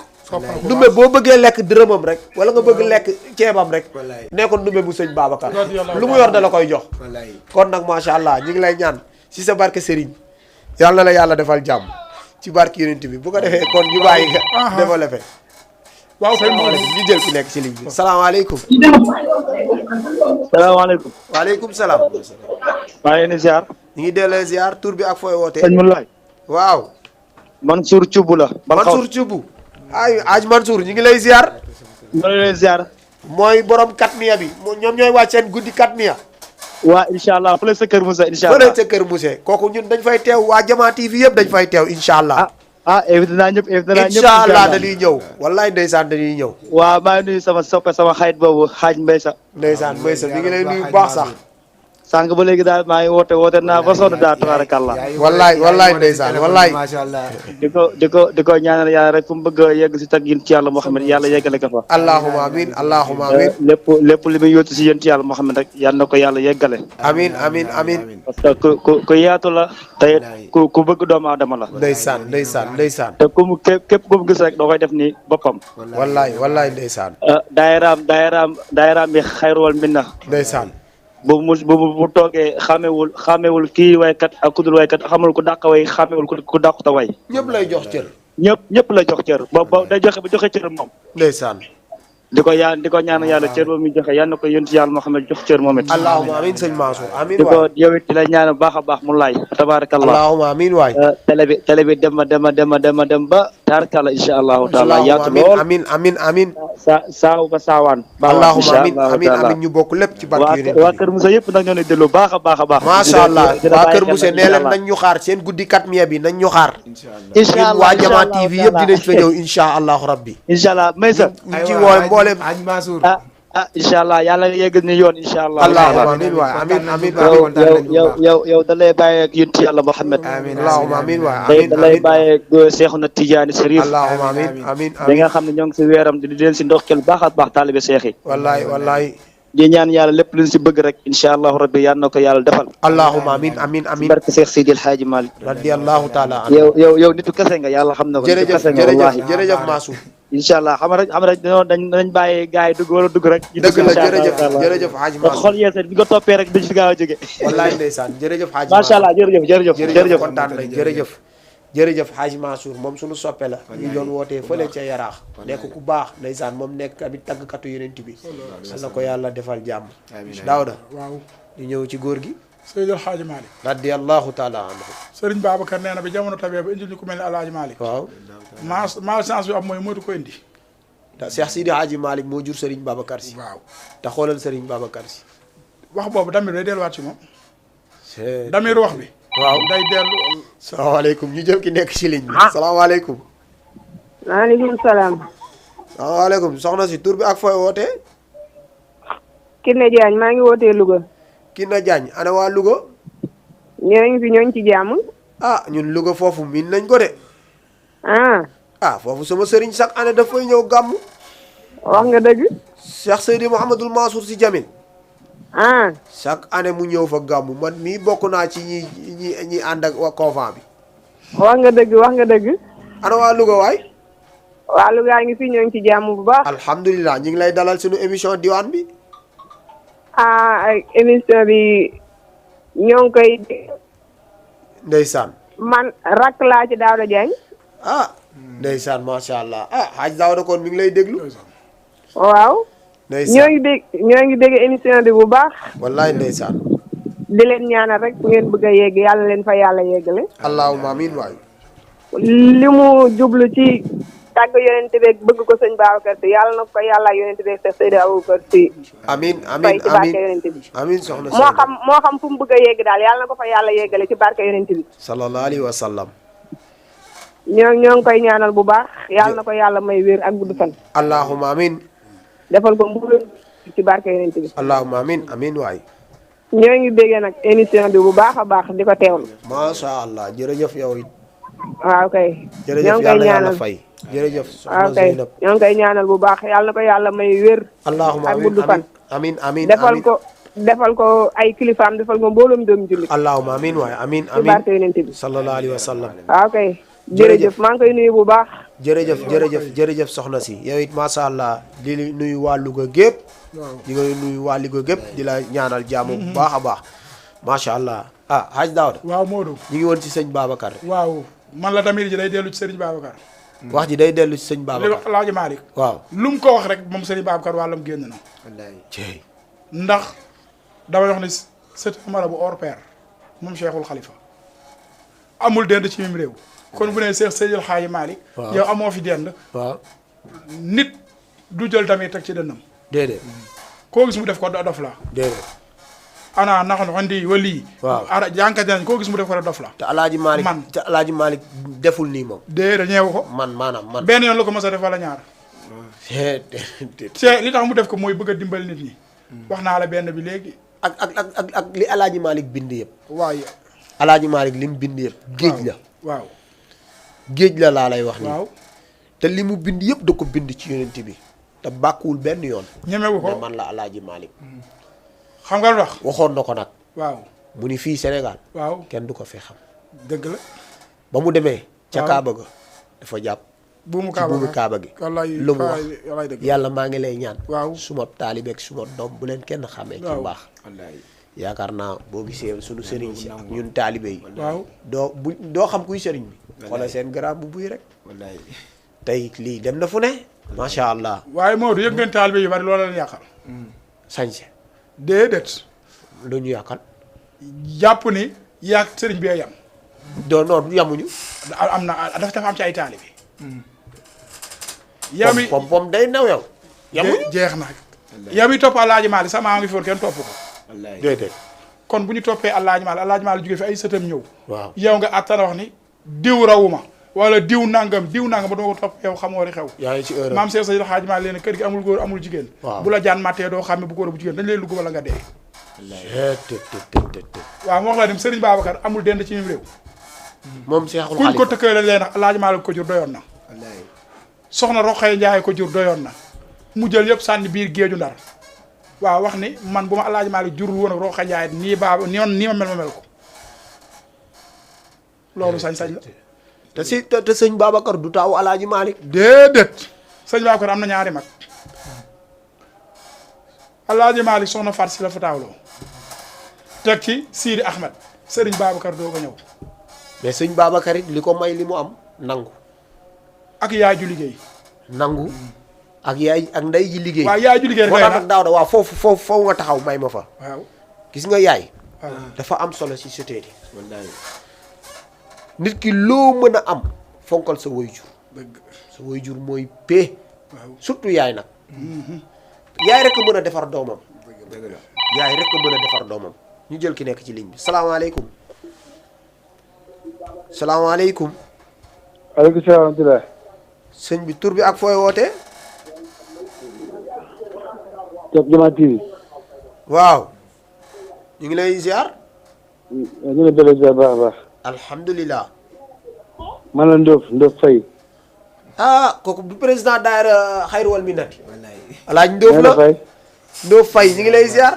Ndumbe boo bëggee lekk dërëmam rek wala nga bëgg lekk ceebam rek nee ko Ndumbe bu sëñ Babacar lu mu yor da la koy jox kon nag macha allah ñu ngi lay ñaan si sa barke sëriñ yàlla na la yàlla defal jàmm ci barke yonent bi bu ko defee kon ñu bàyyi nga développé waaw kay ñu jël ki nekk ci ligne bi salaamaaleykum. salaamaaleykum. waaleykum salaam. maa ngi leen di ziar. ñu ngi delloo ziar tur bi ak fooy wootee. sëñ Moulay. waaw. Mansour Thioub la. Mansour Thioub. aj Mansour ñu ngi lay ziar. ñu ngi lay ziar. mooy borom katmiya bi ñoom ñooy wàcc seen guddi katmiya. waa incha allah fële sa kër Mousse incha allah fële sa kër Mousse kooku ñun dañ fay teew waa Jama TV yëpp dañ fay teew incha allah. invité naa ñëpp incha allah dañuy ñëw wallaay ndeysaan dañuy ñëw. waaw maa ngi nuyu sama soppe sama xarit boobu xaaj Mbaysa. ndeysaan Mbaysa mi ngi lay nuyu bu baax sax. sànq ba léegi daal maa ngi woote naa ba sonn daal tabarakallah. wallaay ndeysaan wallaay. di ko ñaanal yàlla rek fu mu bëgg a yegg si tag yéen ci yàlla Muhammad yàlla yeggale ko fa. allahumma amiin. lépp li muy yóotu si yéen ci yàlla Muhammad rek yal na ko yàlla yeggale. amiin. parce que ku yaatu la te ku bëgg doomu aadama la. ndeysaan. te képp ku mu gis rek doo koy def ni boppam. wallaay ndeysaan. daayiraam bi xayruwal minna. ndeysaan. bu toogee xamewul kii waykat ak ku dul waykat xamul ku dàq way xamewul ku dàquta way. ñëpp lay jox cër. ñëpp lay jox cër ba day joxe ba joxe cër moom. ndeysaan. di ko ñaan yàlla cër ba muy joxe yal na ko yonent yàlla Muhammad jox cër moom it. allahumma amiin sëñ Mansour amiin waay. yow it di la ñaan baax a baax mu laay. tabarakallah allahumma amiin waay. télé bi dem ba tabarakalla incha allahu taala yaatu lool amiin. saaw ba saawaan. allahumma amiin ñu bokk lépp ci barke yonent bi. waa Kër Moussa yëpp nag ñoo ne delloo baax a baax. macha allah waa Kër Moussa nee leen nañ ñu xaar seen guddi katmiya bi nañ ñu xaar. incha allah waa Jama TV yëpp dinañ fa ñëw incha allahu rabbi. incha allah Maysa. ñu ci woo mboolem. incha allah yàlla yegg ni yoon incha allah. allahumma amiin waay amiin. yow da lay bàyyi ak yonent yàlla Muhammad. allahumma amiin waay da lay bàyyi ak Seexuna Tijaani Sariif. allahumma amiin. da nga xam ne ñoo ngi si weeram di leen si ndoxkel baax a baax taalibe Seex yi. wallaay. di ñaan yàlla lépp luñ si bëgg rek incha allahu rabbi yal na ko yàlla defal. allahumma amiin. barke Seex Seydi El Hadji Malick. radiyallahu taala anhu. yow nitu kese nga yàlla xam na ko. jërëjëf Mansour. incha allah xam nga dañ bàyyi gars yi dugg wala dugg rek. dëgg la jërëjëf Hadji Mansour. xol yeesal bi nga toppee rek duñ si gaaw a jóge. wallaay ndeysaan jërëjëf Hadji Mansour. macha allah jërëjëf kontaan nañ jërëjëf Hadji Mansour moom suñu soppe la ñu doon wootee fële ca Yaraax nekk ku baax ndeysaan moom nekk tamit tàggkatu yonent bi yal na ko yàlla defal jàmm. Daawda waaw ñu ñëw ci góor gi Seydil Hadji Malick radiyallahu taala anhu. Sëriñ Babacar nee na bi jamono tabee ba indil ñu ko mel ni Alaaji Malick. waaw malchance bi am mooy mootu ko indi. Cheikh Sidi Hadji Malick moo jur Serigne Babacar si. waaw te xoolal Serigne Babacar si. wax boobu damir day delluwaat ci moom. damir wax bi. waaw day dellu. salaamaaleykum ñu jël ki nekk ci ligne bi. salaamaaleykum. maaleykum salaam. salaamaaleykum soxna si tur bi ak fooy wootee. Kiné Diagne maa ngi wootee Louga. Kiné Diagne ana waa Louga. ñoo ngi ci jàmm. ñun Louga foofu miin nañ ko de. foofu sama sëriñ chaque année dafay ñëw gàmm. wax nga dëgg. Cheikh Seydi Mouhamadul Mansour si Jamil. chaque année mu ñëw fa gàmm man mii bokk naa ci ñi ànd ak waa convent bi. wax nga dëgg. ana waa Louga waay. waa Louga ngi fi ñoo ngi ci jàmm bu baax. alhamdulilah ñu ngi lay dalal suñu émission diwaan bi. émission bi ñoo ngi koy. ndeysaan. man rakk laa ci Daouda Diagne. ndeysaan macha allah Hadj Daouda kon mi ngi lay déglu. waaw. ndeysaan ñoo ngi dégg émission bi bu baax. wallaay ndeysaan. di leen ñaanal rek fu ngeen bëgg a yegg yàlla leen fa yàlla yeggale. allahumma amiin waay. li mu jublu ci tàgg yonent beeg bëgg ko sëñ Babacar Si yàlla na ko yàlla yonent beeg Seex Seydi Aboubacar Si. amiin fay ci barke yonent bi. amiin soxna moo xam fu mu bëgg a yegg daal yàlla na ko fa yàlla yeggale ci barke yonent bi. sallallahu alayhi wa sallam. ñoo ngi koy ñaanal bu baax yàlla na ko yàlla may wér ak gudd fan. allahumma amiin. defal ko mbuur ci barke yonent bi. allahumma amiin waay. ñoo ngi déggee nag émission bi bu baax a baax di ko teewlu. macha allah jërëjëf yow it. waaw kay. jërëjëf yàlla yàlla fay. jërëjëf waaw kay ñoo ngi koy ñaanal bu baax yàlla na ko yàlla may wér. allahumma ak gudd fan. amin amin defal ko ay kilifaam defal ko mbooloom doom jullit. allahumma amin waay amin ci barke yonent bi. sallallahu alayhi wa sallam. waaw kay. jërëjëf maa ngi koy nuyu bu baax. jërëjëf soxna si yow it macha allah di nuyu waa Louga gépp di nga nuyu waa Louga gépp di la ñaanal jàmm bu baax a baax macha allah. ah Hadj Daouda. waaw Modou. ñu ngi woon ci sëñ Babacar. waaw man la tamit ji day dellu ci sëriñ Babacar. wax ji day dellu ci sëñ Babacar. li wax Alaaji Malick. waaw lu mu ko wax rek moom sëriñ Babacar wàllam génn na. wallaay. ndax damay wax ni c'est un marabout hors pair moom Cheikhul Khalifa amul dend ci mim réew. kon bu nee Cheikh Seydil Hadji Malick. waaw yow amoo fi dend. waaw nit du jël tamit teg ci dënnam. déedéet. koo gis mu def ko dof la. déedéet. ana naxoon andi wali. waaw ara jànkat nañ koo gis mu def ko dof la. te Alaaji Malick deful nii moom. déedéet ñeewu ko. maanaam man. benn yoon la ko mos a def wala ñaar. li tax mu def ko mooy bëgg a dimbali nit ñi. wax naa la benn bi léegi. ak li Alaaji Malick bind yëpp. waaye. Alaaji Malick li mu bind yëpp. géej la. waaw. géej la laa lay wax nii. waaw. te li mu bind yëpp da ko bind ci yonent bi. te bàkkuwul benn yoon. ñemewu ko man la Alaaji Malick. xam nga lu tax. waxoon na ko nag. waaw. mu ni fii Sénégal. waaw kenn du ko fi xam. dëgg la. ba mu demee. ca Kaaba ga dafa jàpp. buumu Kaaba gi. lu mu wax yàlla maa ngi lay ñaan. waaw suma taalibeeg suma doom bu leen kenn xamee. ci mbaax. yaakaar naa boo gisee sunu sëriñ si ak ñun taalibe yi. waaw doo xam kuy sëriñ bi. xoolal seen garaam bu buy rek. tey lii dem na fu ne. macha allah. waaye Maodo yëg ngeen taalibe yu bari loola leen yàqal. sañse. déedéet. lu ñu yàqal. jàpp ni yaa sëriñ bi yam. non yamuñu. am na dafa am ci ay taalibe. yami pom day naw yow. yamuñu jeex na. yami topp Alaaji Maalik sama maa ngi fi woon kenn topp ko. déedéet. kon bu ñu toppee Alaaji Maalik jógee fi ay sëtam ñëw. waaw yow nga attana wax ni diw rawuma wala diw nangam ba doo ko topp yow xamoo li xew. yaa ngi ci heure maam Cheikh Seydil Hadji Malick leen kër gi amul góor amul jigéen. waaw bu la jaan mattee doo xàmme bu góor bu jigéen dañ lay lugg wala nga dee. waaw moo wax la dem Serigne Babacar amul dend ci mim réew. moom Cheikhul kuñ ko tëkkee la leen Alaaji Malick ko jur doyoon na. soxna Roxaya Njaay ko jur doyoon na mu jël yëpp sànni biir géeju Ndar. waaw wax ni man bu ma Alaaji Malick jurul woon ak Roxaya Njaay nii ma mel ko loolu sañ-sañ la. te sëñ Babacar du taawu Alaaji Malick. déedéet sëñ Babacar am na ñaari mag. Alaaji Malick soxna Faat Si la fa taawloo teg ci Sidi Ahmed sëriñ Babacar doo ko ñëw. mais sëñ Babacar it li ko may li mu am nangu. ak yaay ju liggéey. nangu. ak yaay ak ndey ji liggéey. waaw yaay ju liggéey rek nag daaw da waaw foofu nga taxaw may ma fa. waaw gis nga yaay. dafa am solo ci société. nit ki loo mën a am fonkal sa waajur. dëgg sa waajur mooy pee. waaw surtout yaay nag. yaay rek a mën a defar doomam. dëgg la yaay rek a mën a defar doomam. ñu jël ki nekk ci ligne bi salaamaaleykum. salaamaaleykum. aleykum salaam wa rahmatulah. sëñ bi tur bi ak fooy wootee. Top Jama TV. waaw. ñu ngi lay ziar. ñu ngi lay ziar baax a baax. alhamdulilah. man la Ndof Faye. ah kooku bu président daayira Xayru wal Minnati. Alaaji Ndof la Ndof Faye ñu ngi lay ziar.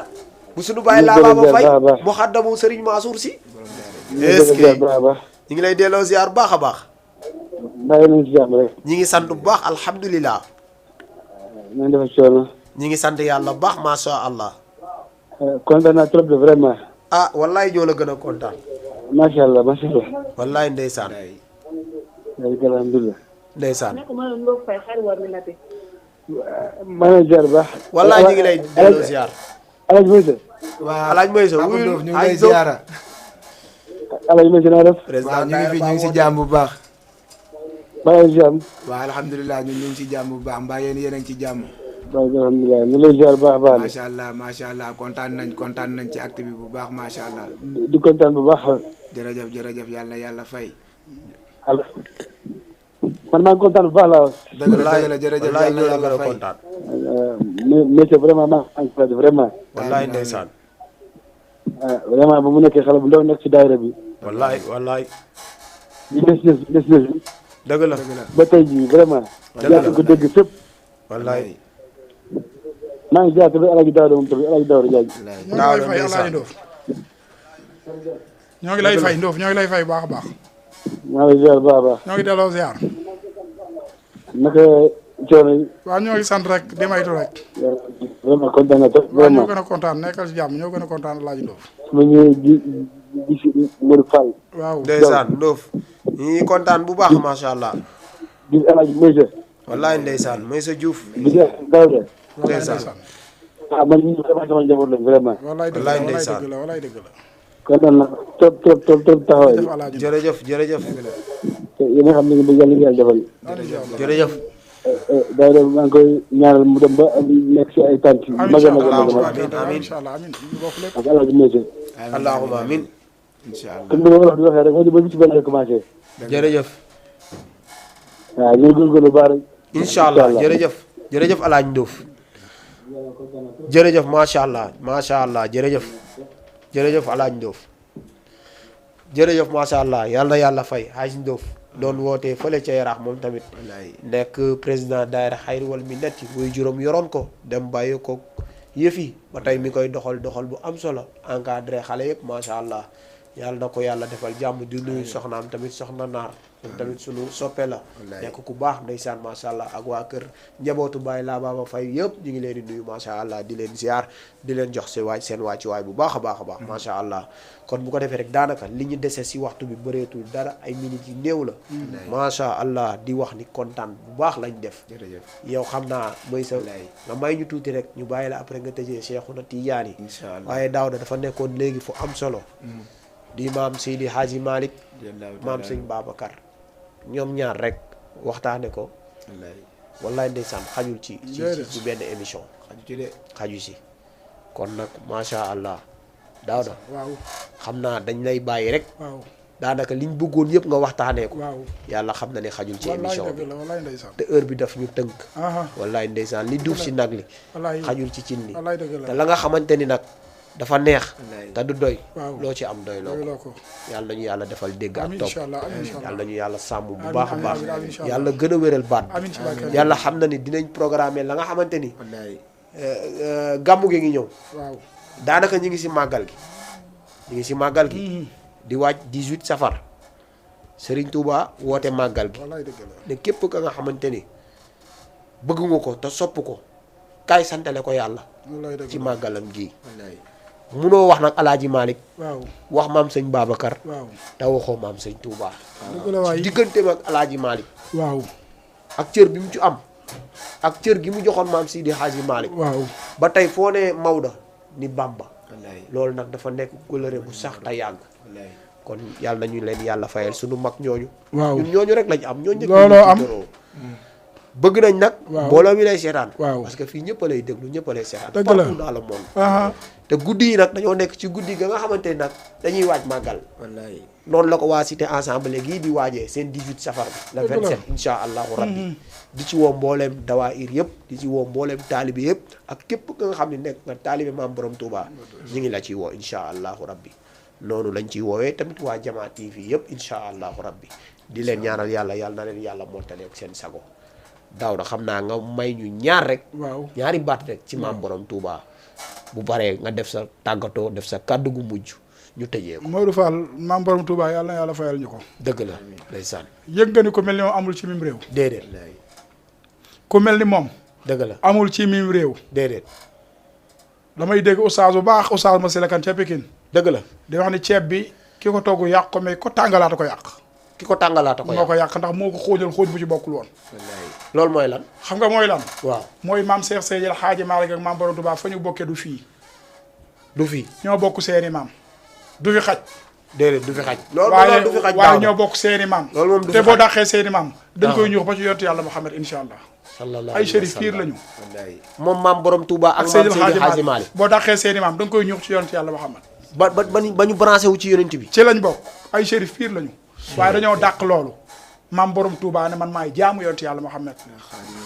bu sunu bàyyi laa Baba Faye mu xaddamu Serigne Mansour si. est-ce que ñu ngi lay delloo ziar baax a baax. ñi ngi sant bu baax alhamdulilah. nañ def coono. ñi ngi sant yàlla bu baax macha allah. kontaan naa trop de vraiment. ah wallaay ñoo la gën a kontaan. macha allah macha allah. wallaay ndeysaan. alhamdulilah. ndeysaan. maa ngi lay ziar bu baax. wallaay ñu ngi lay delloo ziar. Alaaji Moïse. waaw Alaaji Moïse wuyul ñu ngi lay ziara. Alaaji Moïse naa def. président ñu ngi fi ñu ngi si jàmm bu baax. maa ngi jàmm. waaw alhamdulilah ñun ñu ngi si jàmm bu baax mbaa yéen a ngi ci jàmm. waaw alhamdulilah ñu ngi lay ziar bu baax a baax. macha allah kontaan nañ ci acte bi bu baax macha allah. di kontaan bu baax. jërëjëf yàlla fay. man maa ngi kontaan bu baax laa wax. dëgg la jërëjëf yàlla fay. mais vraiment maa ngi kontaan vraiment. wallaay ndeysaan. vraiment ba mu nekkee xale bu ndaw nekk ci daayira bi. wallaay wallaay. ñu des bi. dëgg la ba tey jii vraiment. dëgg la ko dégg fépp. wallaay. maa ngi jaar tamit El Hadj Daouda moom tamit El Hadj Daouda Diagne. Daouda ndeysaan ñoo ngi lay fay Ndof ñoo ngi lay fay baax a baax. maa ngi ziar baax a baax. ñoo ngi delloo ziar. naka coono yi. waaw ñoo ngi sant rek di maytu rek. vraiment kontaan na trop. waaw ñoo gën a kontaan nekkal si jàmm ñoo gën a kontaan El Hadj Ndof. su ma ñëwee ji si Modou Fall. waaw ndeysaan Ndof ñu ngi kontaan bu baax macha allah. di El Hadj Maysa. wallaay ndeysaan Maysa Diouf. di ziar Daouda. ndeysaan. man ñii vraiment sama njaboot lañ vraiment. wallaay dëgg la wallaay dëgg la. kontaan na trop taxawaay. jërëjëf jërëjëf. yéen a xam ne yàlla ngi yàlla defal. jërëjëf. Daouda maa ngi koy ñaanal mu dem ba nekk si ay tànk. amiin incha allah amiin ak El Hadj Maysa. allahumma amiin. incha allah comme ni ma wax di waxee rek wax ba bis benn la commencé. jërëjëf. waaw ñu ngi góorgóorlu baax rek. incha allah jërëjëf jërëjëf El Hadj Ndof. jërëjëf macha allah jërëjëf. jërëjëf El Hadj Ndof. jërëjëf macha allah yàlla na yàlla fay Hadj Ndof doon wootee fële ca Yaraax moom tamit. nekk président daayira Xayri wal Minnati muy juróom yoroon ko dem bàyyi ko yëf yi ba tey mi koy doxal bu am solo encadré xale yëpp macha allah yàlla na ko yàlla defal jàmm di nuyu soxnaam tamit soxna naar moom tamit sunu soppe la nekk ku baax ndeysaan macha allah ak waa kër njabootu Baye laa baaba fay yëpp ñu ngi leen di nuyu macha allah di leen ziar di leen jox seen wàcc waay bu baax a baax macha allah kon bu ko defee rek daanaka li ñu dese si waxtu bi bëreetul dara ay minutes yu néew la macha allah di wax ni kontaan bu baax lañ def yow xam naa mooy sa nga may ñu tuuti rek ñu bàyyi la après nga tëjee Cheikhouna Tidiane yi waaye Daouda dafa nekkoon léegi fu am solo di maam Seydi Hadji Malick maam sëñ Babacar ñoom ñaar rek waxtaane ko wallaay ndeysaan xajul ci benn émission xaju si kon nag macha allah Daouda xam naa dañ lay bàyyi rek daanaka liñ bëggoon yëpp nga waxtaanee ko yàlla xam na ne xajul ci émission bi te heure bi daf ñu tënk wallaay ndeysaan li duuf si nag li xajul ci cin li te la nga xamante ni nag dafa neex te du doy loo ci am doy loo ko yàlla nañu yàlla defal dégg ak topp yàlla nañu yàlla sàmm bu baax a baax yàlla gën a wéral baat bi yàlla xam na ni dinañ programmer la nga xamante ni gàmmu gi ngi ñëw daanaka ñu ngi si màggal gi di waaj 18 safar Serigne Touba woote màggal gi ne képp ka nga xamante ni bëgg nga ko te sopp ko kaay santale ko yàlla ci màggalam gi munoo wax nag Alaaji Malick wax maam sëñ Babacar te waxoo maam sëñ Touba ci digganteem ak Alaaji Malick ak cër bi mu ci am ak cër gi mu joxoon maam Sidi Hadji Malick ba tey foo ne Maodo ni Bamba loolu nag dafa nekk kóllëre bu sax te yàgg kon yàlla nañu leen yàlla fayal suñu mag ñooñu ñun ñooñu rek lañ am ñooñu looloo am bëgg nañ nag mbooloo mi lay seetaan parce que fii ñëpp a lay déglu ñëpp a lay seetaan partout dans le monde te guddi yi nag dañoo nekk ci guddi ga nga xamante ni nag dañuy waaj màggal noonu la ko waa cité ensemble gii di waajee seen 18 safar bi le 27 insha allahu rabbi di ci woo mbooleem dawaayir yëpp di ci woo mbooleem taalibe yëpp ak képp ka nga xam ne nekk nga taalibe maam borom Touba ñu ngi la ciy woo insha allahu rabbi noonu lañ ciy woowee tamit waa Jama TV yëpp insha allahu rabbi di leen ñaanal yàlla na leen yàlla mottale ak seen sago Daouda xam naa nga may ñu ñaar rek ñaari baat rek ci maam borom Touba bu paree nga def sa tàggatoo def sa kàddu gu mujj ñu tëjee ko Modou Fall maam borom Touba yàlla na yàlla fayal ñu ko dëgg la ndeysaan yëg nga ni ko mel ni moom amul ci mim réew déedéet ku mel ni moom dëgg la amul ci mim réew déedéet damay dégg oustaz bu baax oustaz ma silakan ca Pikine dëgg la di wax ni ceeb bi ki ko togg yàq ko mais ko tàngalaata ko yàq ki ko tàngalaata ko moo ko yàq ndax moo ko xóojal xóoj bu ci bokkul woon loolu mooy lan xam nga mooy lan waaw mooy maam Cheikh Seydil Hadji Malick ak maam borom Touba fa ñu bokkee du fii ñoo bokk seeni maam du fi xaj déedéet du fi xaj loolu du fi xaj waaye ñoo bokk seeni maam loolu moom te boo dàqee seeni maam dañ koy ñuux ba ci yontu yàlla Muhammad insha allah ay chérif piir lañu moom maam borom Touba ak maam Seydi Hadji Malick boo dàqee seeni maam da nga koy ñuux ci yontu yàlla Muhammad ba ñu branché wu ci yonent bi ci lañ bokk ay chérif piir lañu waaye dañoo dàq loolu maam borom Touba ne man maay jaamu yontu yàlla Muhammad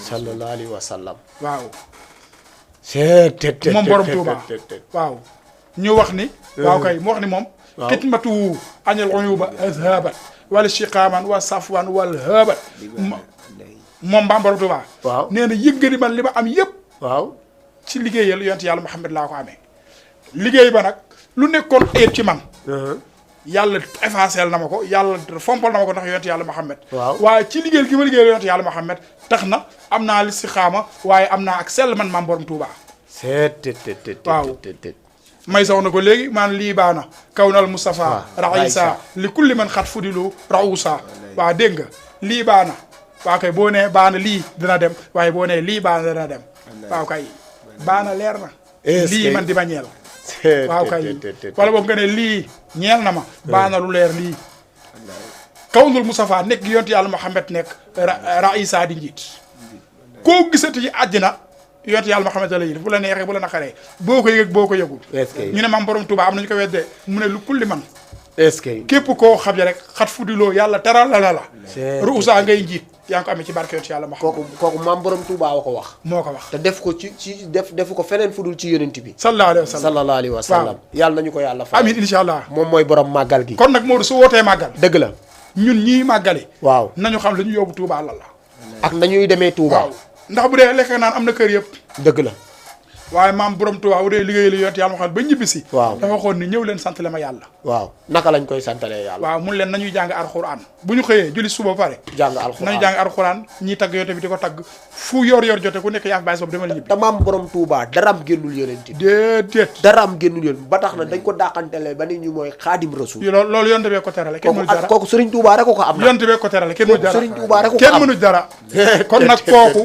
sallallahu alayhi wa sallam waaw moom borom Touba waaw ñu wax ni waaw kay mu wax ni moom xidmatu añal uyuba azhabat wala shiqaaman wa safwan wal habat moom Maam Borom Tuubaa waaw nee na yëggani man li ma am yëpp waaw ci liggéeyal yonent yàlla Muhammad laa ko amee liggéey ba nag lu nekkoon ayib ci man yàlla effacé na ma ko yàlla fompal na ma ko ndax yonent yàlla Muhammad waaye ci liggéeyal gi ma liggéeyal yonent yàlla Muhammad tax na am naa listixaama waaye am naa ak sell man Maam Borom Tuubaa waaw may saw na ko léegi maan lii baana kawnal Mustafa raisa li kulli man xat fudilu rausa waaw dégg nga lii baana waaw kay boo nee baana lii dina dem waaye boo nee lii baana dina dem waaw kay baana leer na lii man di ma ñeel waaw kay wala boobu nga ne lii ñeel na ma baana lu leer lii kawnul Mustafa nekk gi yonent yàlla Muhammad nekk raisa di njiit koo gisati ci àddina yonent yàlla Muhammad la yilif bu la neexee bu la naqaree boo ko yëg boo ko yëgul ñu ne Maam Borom Tuubaa am nañu ko weddee mu ne lu kulli man est-ce que képp koo xam ne rek xat fudiloo yàlla teral la la ruusa ngay njiit yaa ngi ko amee ci barke yonent yàlla Muhammad kooku Maam Borom Tuubaa wa ko wax moo ko wax te def ko ci defu ko feneen fudul ci yonent bi sallallahu alayhi wa sallam yàlla nañu ko yàlla fa amiin incha allah moom mooy borom màggal gi kon nag Modou su wootee màggal dëgg la ñun ñii màggali waaw nañu xam la ñu yóbbu Touba la ak nañuy demee Touba waaw ndax bu dee lekk naan am na kër yëpp dëgg la waaye Maam Borom Tuubaa bu dee liggéey la yonent yàlla Muhammad ba ñibbisi waaw dafa waxoon ni ñëw leen sant le ma yàlla waaw naka lañ koy santalee yàlla waaw mun leen nañuy jàng alxuraan bu ñu xëyee julli suba ba pare jàng alxuraan nañu jàng alxuraan ñiy tagg yonent bi di ko tagg fu yor jote ku nekk yaa fi bàyyi soob demal ñibbi te Maam Borom Tuubaa daram génnul yonent bi déedéet daram génnul yonent ba tax na dañ ko dàqantelee ba ni ñu mooy xaadim rasul loolu yonent bee ko terale kenn mënu dara kooku Serigne Touba rek ko am na yonent bee ko terale kenn mënu dara Serigne Touba rek ko kenn mënu dara kon nag kooku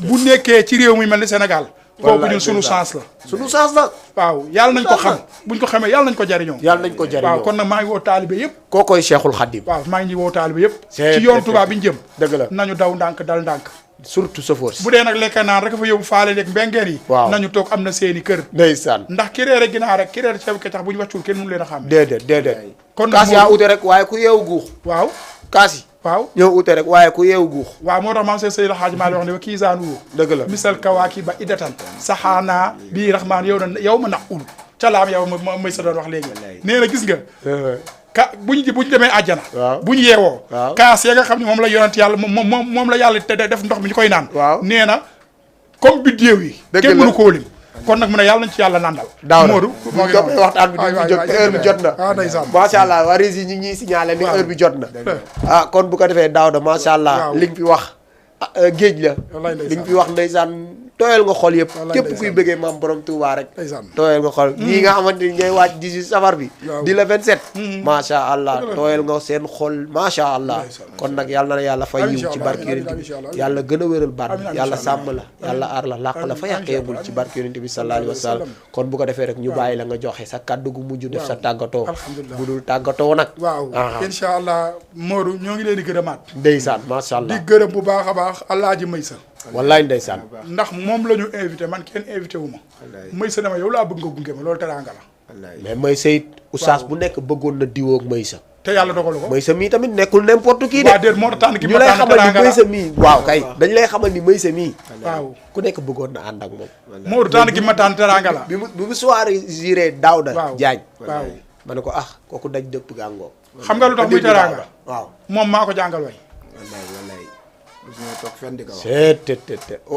bu nekkee ci réew muy mel ni Sénégal kooku ñun sunu chance la sunu chance la waaw yàlla nañ ko xam buñ ko xamee yàlla nañ ko jariñoo waaw kon nag maa ngi woo taalibe yëpp kookoy Cheikhul Khadim waaw maa ngi woo taalibe yëpp ci yoon Touba bi ñu jëm dëgg la nañu daw ndànk dal ndànk surtout sa force bu dee nag lekk naan rek fa yóbbu faale leeg mbengeen yi waaw nañu toog am na seeni kër ndeysaan ndax ki reere ginaar rek ki reere ceeb ke tax bu ñu wàccul kenn mënu leen a xam déedéet kon kaas yaa ute rek waaye ku yeewu guux waaw kaas yi waaw ñoo ute rek waaye ku yeewu guux waaw moo tax maam see Seydou Hadji Malick wax ne wa kiisaan wu dëgg la misal kawaaki ba idatan saxaanaa bii raxmaan yow ma naqul ca laam yow ma may sa doon wax léegi nee na gis nga buñ demee àjjana buñ yeewoo kaas ya nga xam ne moom la yonent yàlla moom la yàlla te def ndox mi ñu koy naan nee na comme biddéew yi kenn mënu koo lim kon nag mu ne yàlla nañ ci yàlla nandal Modou moo ngi doon waxtaan bi duñ fi jot heure bi jot na macha allah waa rési ñi ñuy signalé ni heure bi jot na kon bu ko defee Daouda macha allah li nga fi wax géej la li nga fi wax ndeysaan tooyal nga xol yëpp képp kuy bëggee Maam Borom Touba rek tooyal nga xol ñii nga xamante ni ñooy waaj 18 safar bi di la 27 macha allah tooyal nga seen xol macha allah kon nag yàlla na yàlla fay yiw ci barke yonent bi yàlla gën a wéral baat bi yàlla sàmm la yàlla aar la làq la fa yàq yeegul ci barke yonent bi sallallahu alayhi wa sallam kon bu ko defee rek ñu bàyyi la nga joxe sa kàddu gu mujj def sa tàggatoo bu dul tàggatoo nag waaw incha allah Modou ñoo ngi leen di gërëmaat ndeysaan macha allah di gërëm bu baax a baax Alaaji Maysa wallaay ndeysaan ndax moom la ñu invité man kenn invité wu ma Maysa dama yow laa bëgg nga gunge ma loolu teraanga la mais Maysa it oustaz bu nekk bëggoon na diwoo ak Maysa te yàlla dogalu ko Maysa mii tamit nekkul n'importe qui de waaw déet moo tax tànn ki ñu lay xamal ni Maysa mii waaw kay dañ lay xamal ni Maysa mii waaw ku nekk bëggoon na ànd ak moom Modou tànn ki ma tànn teraanga la bi mu soirée juré Daouda Diagne waaw ma ne ko kooku daj dëpp gàngoo xam nga lu tax muy teraanga waaw moom maa ko jàngal way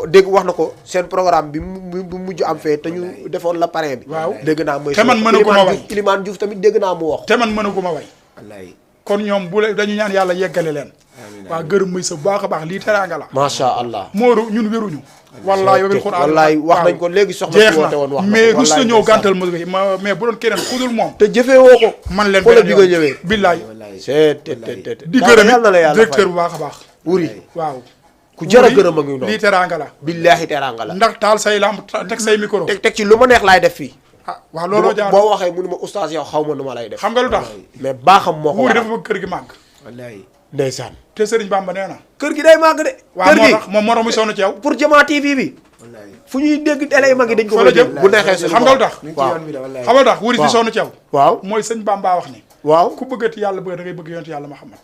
dégg wax na ko seen programme bi mu mujj am fee te ñu defoon la parrain bi waaw dégg naa mooy te man mënaguma way Ilimane Diouf tamit dégg naa mu wax te man mënaguma way kon ñoom bu dañu ñaan yàlla yeggale leen waaw gërëm muy sa bu baax a baax lii teraanga la macha allah Modou ñun wéruñu wallaay wabil Qur'an wallaay wax nañ ko léegi soxna si woote woon wax mais rus na ñëw gàntal ma mais bu doon keneen ku dul moom te jëfee woo ko man leen bi nga ñëwee billaay di gërëm directeur bu baax a baax wuri waaw ku jar a gërëm a ngi noonu lii teraanga la billaahi teraanga la ndax taal say lamp teg say micro teg ci lu ma neex laay def fii waaw looloo jaar boo waxee mu ne ma oustaz yow xaw ma nu ma lay def xam nga lu tax mais baaxam moo ko wuuri dafa bëgg kër gi màgg ndeysaan te Serigne Bamba nee na kër gi day màgg de waaw moo tax moom moo tax muy sonn ci yow pour Jamaa TV bi fu ñuy dégg télé mag yi dañ ko war a jëm bu neexee xam nga lu tax waaw xam nga lu tax wuuri di sonn ci yow waaw mooy sëñ Bamba wax ni waaw ku bëggati yàlla bëgg da ngay bëgg yonent yàlla Muhammad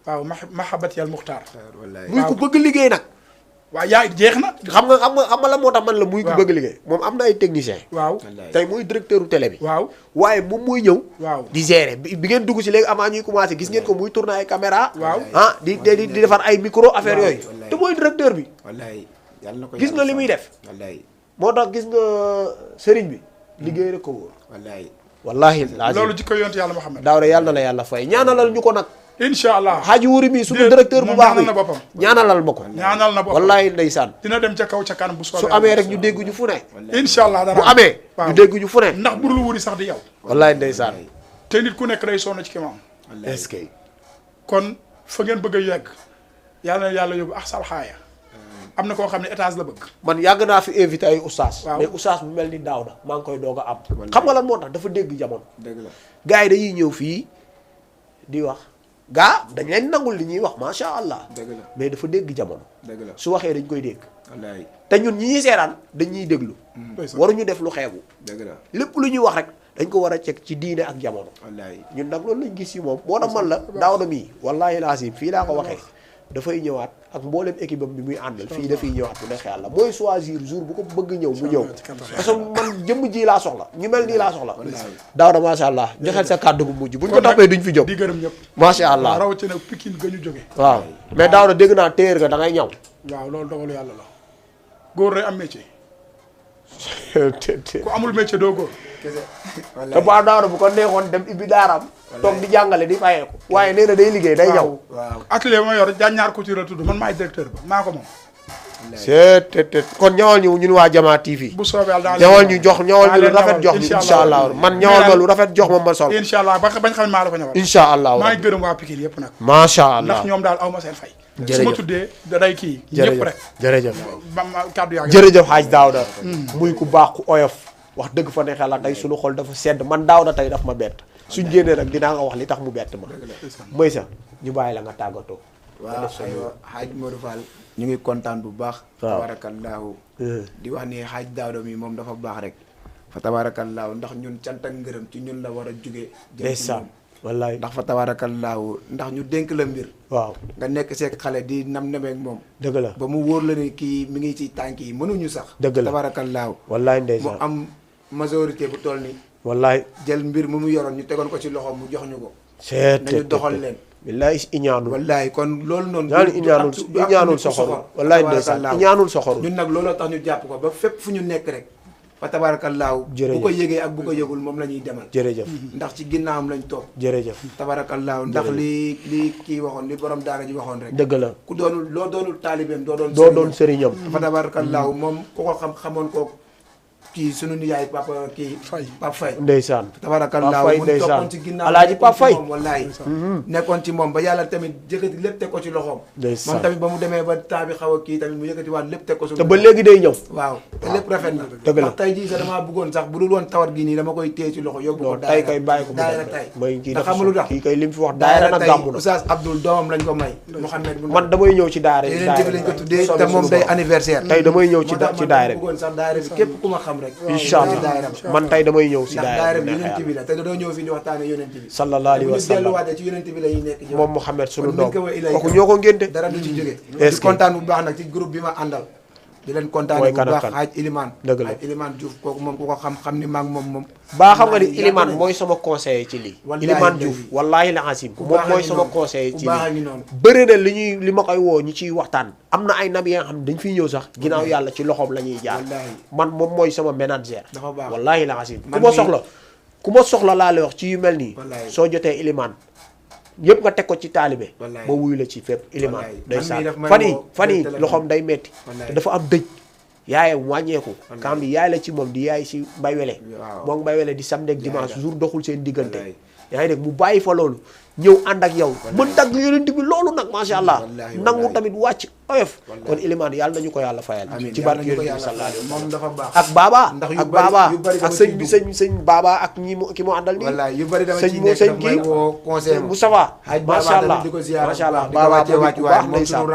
waaw mahabati al muxtaar muy ku bëgg liggéey nag waaw yaa jeex na. xam nga la moo tax man la muy ko bëgg liggéey. moom am na ay technicien waaw tey mooy directeur u télé bi. waaw waaye moom mooy ñëw. waaw di gérer bi ngeen dugg si léegi avant ñuy commencé gis ngeen ko muy tourner ay caméra. waaw di defar ay micro affaire yooyu. te mooy directeur bi. wallaay yàlla na ko gis nga li muy def. wallaay moo tax gis nga sëriñ bi. liggéey rek ko wóor. wallahi loolu jikko yonent yàlla Muhammad. Daawda yàlla na la yàlla fay ñaanalal ñu ko nag. incha allah Xaaji Wuri mi suñu directeur bu baax bi ñaanalal ma ko. ñaanal na boppam wallahi ndeysaan. dina dem ca kaw ca kanam bu soobee. su amee rek ñu dégg ñu fu ne. incha allah dara bu amee. ñu dégg ñu fu ne. ndax bu dul wuri sax di yow. wallahi ndeysaan. te nit ku nekk day sonn ci ki ma am. est-ce que. kon fa ngeen bëgg a yegg yàlla na yàlla yóbbu axsal xaaya. am na koo xam ne étage la bëgg. man yàgg naa fi invité ay oustaz. mais oustaz bu mel ni Daawda maa ngi koy doog a am. xam nga lan moo tax dafa dégg jamono. dëgg la gars yi dañuy ñëw fii di wax gaa dañ leen nangul li ñuy wax macha allah. dëgg la mais dafa dégg jamono. dëgg la su waxee dañ koy dégg. wallaay te ñun ñi ñuy seeraan dañuy déglu. waruñu def lu xeebu. dëgg la lépp lu ñuy wax rek dañ ko war a cek ci diine ak jamono. wallaay ñun nag loolu lañ gis si moom moo tax man la Daawda mii wallaahi laasim fii laa ko waxee. dafay ñëwaat ak mboolem équipe am bi muy àndal fii dafay ñëwaat bu neexee yàlla mooy choisir jour bu ko bëgg ñëw mu ñëw parce que man jëmm ji laa soxla ñu mel nii laa soxla. Daawda macha allah joxeel sa kàddu bu mujj buñ ko toppee duñ fi jóg. di gërëm ñëpp macha allah rawatina Pikine ga ñu jóge. waaw mais Daawda dégg naa téer ga da ngay ñaw. waaw loolu dogalu yàlla la góor day am métier. ku amul métier doo góor. te bu Daawda bu ko neexoon dem ibbi daaraam. toog di jàngale di fayeeku waaye nee na day liggéey day ñaw. waaw atelier ba ma yor Diagne Couture la tudd man maay directeur ba maa ko moom. kon ñawal ñu ñun waa Jamaa TV. bu soobee yàlla ñawal ñu jox ñawal ñu lu rafet jox ñu incha allah man ñawal ma lu rafet jox ma sol. incha allah bañ xam ne maa la ko ñawal. incha allah maa ngi gërëm waa Pikine yëpp nag. macha allah ndax ñoom daal aw ma seen fay. jërëjëf su ma tuddee day kii. ñëpp rek jërëjëf kàddu yaa jërëjëf Haaj Daawda muy ku baax ku oyof wax dëgg fa ne xel tey suñu xol dafa sedd man Daawda tey daf ma bett suñ génnee rek dinaa nga wax li tax mu bett ma mooy sax ñu bàyyi la nga tàggatoo. waaw aywa Haaj Modou Fall ñu ngi kontaan bu baax. tabaarakallaahu di wax ni Haaj Daawda mi moom dafa baax rek. fa tabaarakallaahu ndax ñun cant ak ngërëm ci ñun la war a jugee. jëm ci moom wallaay ndax fa tabaarakallaahu ndax ñu dénk la mbir. waaw nga nekk seeg xale di nameek moom. dëgg la ba mu wóor la ni kii mi ngi ci tànk yi mënuñu sax. dëgg la tabaarakallaahu wallaay ndeysaan mu am majorité bu toll nii. wallaay jël mbir mu yoroon ñu tegoon ko ci loxo mu jox ñu ko. nañu doxal leen. billaay iñaanul wallaay kon loolu noonu. iñaanul soxoru wallaay ndeysaan iñaanul soxoru ñun nag looloo tax ñu jàpp ko ba fépp fu ñu nekk rek. fa tabaarakallaahu bu ko yëgee ak bu ko yëgul moom la ñuy demal. jërëjëf ndax ci ginnaawam lañ toog. jërëjëf tabaarakallaahu ndax li kii waxoon li borom daara ji waxoon rek. dëgg la ku doonul loo doonul taalibeem doo doon sëriñam. fa tabaarakallaahu moom ku ko xamoon ko kii sunu nijaay papa kii Pape Faye ndeysaan tabaarakallaahu mu toppoon ci ginnaaw alaaji Pape Faye wallaay nekkoon ci moom ba yàlla tamit yëkkati lépp teg ko ci loxoom moom tamit ba mu demee ba temps bi xaw a kii tamit mu yëkkati waat lépp teg ko su te ba léegi day ñëw waaw te lépp rafet na dëgg la ndax tey jii sax damaa bëggoon sax bu dul woon tawat gi nii dama koy téye ci loxo yóbbu ko tey kay bàyyi ko daayira tey ndax xam lu tax kii kay lim fi wax daayira nag gàmmu na Oustaz Abdoul doomam lañ ko may Mouhamed man damay ñëw ci daayira yeneen bi lañ ko tuddee te moom day anniversaire tey damay ñëw ci daayira bi bëggoon sax daayira bi képp ku ma xam rek incha allah man tey damay ñëw si daayira bi yonent bi la te doo ñëw fi di waxtaane yonent bi sallallahu alayhi wa sallam delluwaatee ci yonent bi la ñuy nekk moom Mouhamed sunu doom kooku ñoo ko ngénte dara du ci jóge di kontaan bu baax nag ci groupe bi ma àndal di leen kontaane bu baax Haaj Iliman dëgg la Haaj Iliman Diouf kooku moom ku ko xam ni maag moom baa xam nga ni Iliman mooy sama conseiller ci lii Iliman Diouf wallaahi la asim moom mooy sama conseiller ci lii bëri na li ma koy woo ñu ciy waxtaan am na ay nab yi nga xam ne dañ fiy ñëw sax ginnaaw yàlla ci loxoom la ñuy jaar man moom mooy sama manager wallaahi la asim ku ma soxla laa lay wax ci yu mel nii soo jotee Iliman yëpp nga teg ko ci taalibe ba wuyu la ci fépp ilimaan day saan fan yi loxoom day metti te dafa am dëj yaayam wàññeeku kam bi yaay la ci moom di yaay si Mbay Wele moom Mbay Wele di samedi ak dimanche jour doxul seen diggante yaa ngi dégg mu bàyyi fa loolu ñëw ànd ak yow mën tagg yonent bi loolu nag macha allah nangu tamit wàcc oyof kon ilimaan yàlla nañu ko yàlla fayal ci barke yonent bi sallallahu alayhi moom dafa baax ak baaba ak baaba ak sëñ bi sëñ baaba ak ñi mu ki mu àndal nii yu bari dama ci sëñ kii conseil Moustapha macha allah macha allah baaba bu baax ndeysaan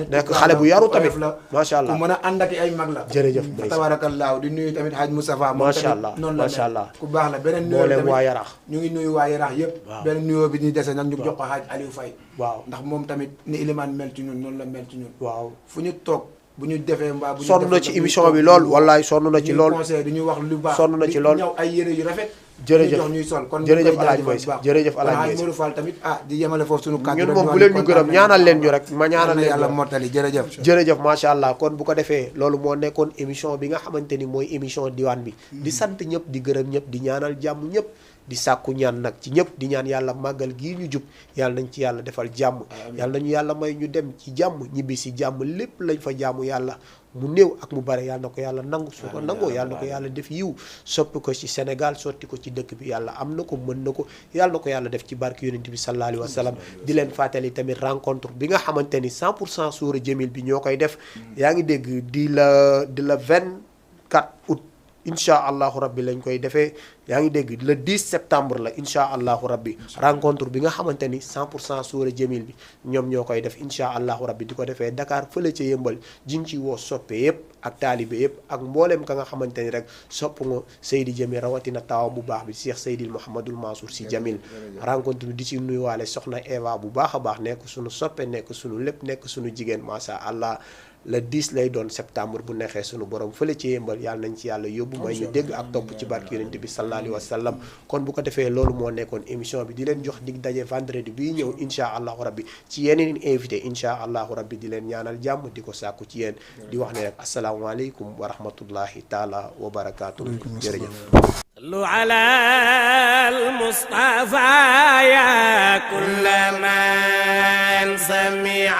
nekk xale bu yaru tamit macha allah ku mën a ànd ak ay mag la jërëjëf tabarakallah di nuyu tamit Haaj Moustapha macha allah macha allah ku baax la beneen nuyoo tamit waa Yarax ñu ngi nuyu waa Yarax yëpp beneen nuyoo bi ñu dese nag ñu jox ko Haaj Aliou Faye waaw ndax moom tamit ni ilimaan mel ci ñun noonu la mel ci ñun waaw fu ñu toog bu ñu defee mbaa bu ñu sonn na ci émission bi lool wallaay sonn na ci lool conseil du ñu wax lu baax sonn na ci lool ñëw ay yére yu rafet jërëjëf jox ñuy sol kon jërëjëf Alaaji Moy Si jërëjëf Alaaji Moy Si Modou Fall tamit di yemale foofu suñu kàddu ñun moom bu leen ñu gërëm ñaanal leen ñu rek ma ñaanal leen yàlla mottali jërëjëf macha allah kon bu ko defee loolu moo nekkoon émission bi nga xamante ni mooy émission diwaan bi di sant ñëpp di gërëm ñëpp di ñaanal jàmm ñëpp di sàkku ñaan nag ci ñëpp di ñaan yàlla màggal gii ñu jub yàlla nañ ci yàlla defal jàmm yàlla nañu yàlla may ñu dem ci jàmm ñibbi si jàmm lépp lañ fa jaamu yàlla mu néew ak mu bare yàlla na ko yàlla nangu su ko nangoo yàlla na ko yàlla def yiw soppi ko ci Sénégal sotti ko ci dëkk bi yàlla am na ko mën na ko yàlla na ko yàlla def ci barke yonent bi sallallahu alayhi wa sallam di leen fàttali tamit rencontre bi nga xamante ni 100% Soura Djamil bi ñoo koy def yaa ngi dégg di la 24 août incha allahu rabbi lañ koy defee yaa ngi dégg le 10 septembre la incha allahu rabbi rencontre bi nga xamante ni 100% Soura Djamil bi ñoom ñoo koy def incha allahu rabbi di ko defee Dakar fële ca yëmbal jiñ ci woo soppe yëpp ak taalibe yëpp ak mbooleem ka nga xamante ni rek sopp nga Seydi Djamil rawatina taawam bu baax bi Cheikh Seydil Mouhamadul Mansour Sy Djamil rencontre bi di ci nuyuwaale soxna Eva bu baax a baax nekk suñu soppe nekk suñu lépp nekk suñu jigéen macha allah le 10 lay doon septembre bu neexee sunu borom fële ci yëmbal yàlla nañ ci yàlla yóbbu may ñu dégg ak topp ci barke yonent bi sallallahu alayhi wa sallam kon bu ko defee loolu moo nekkoon émission bi di leen jox dig daje vendredi bii ñëw incha allahu rabbi ci yeneen invité incha allahu rabbi di leen ñaanal jàmm di ko sàkku ci yéen di wax ne rek asalaamaaleykum wa rahmatullahi taala wa barakaatu jërëjëf صلوا على المصطفى يا كل من سمع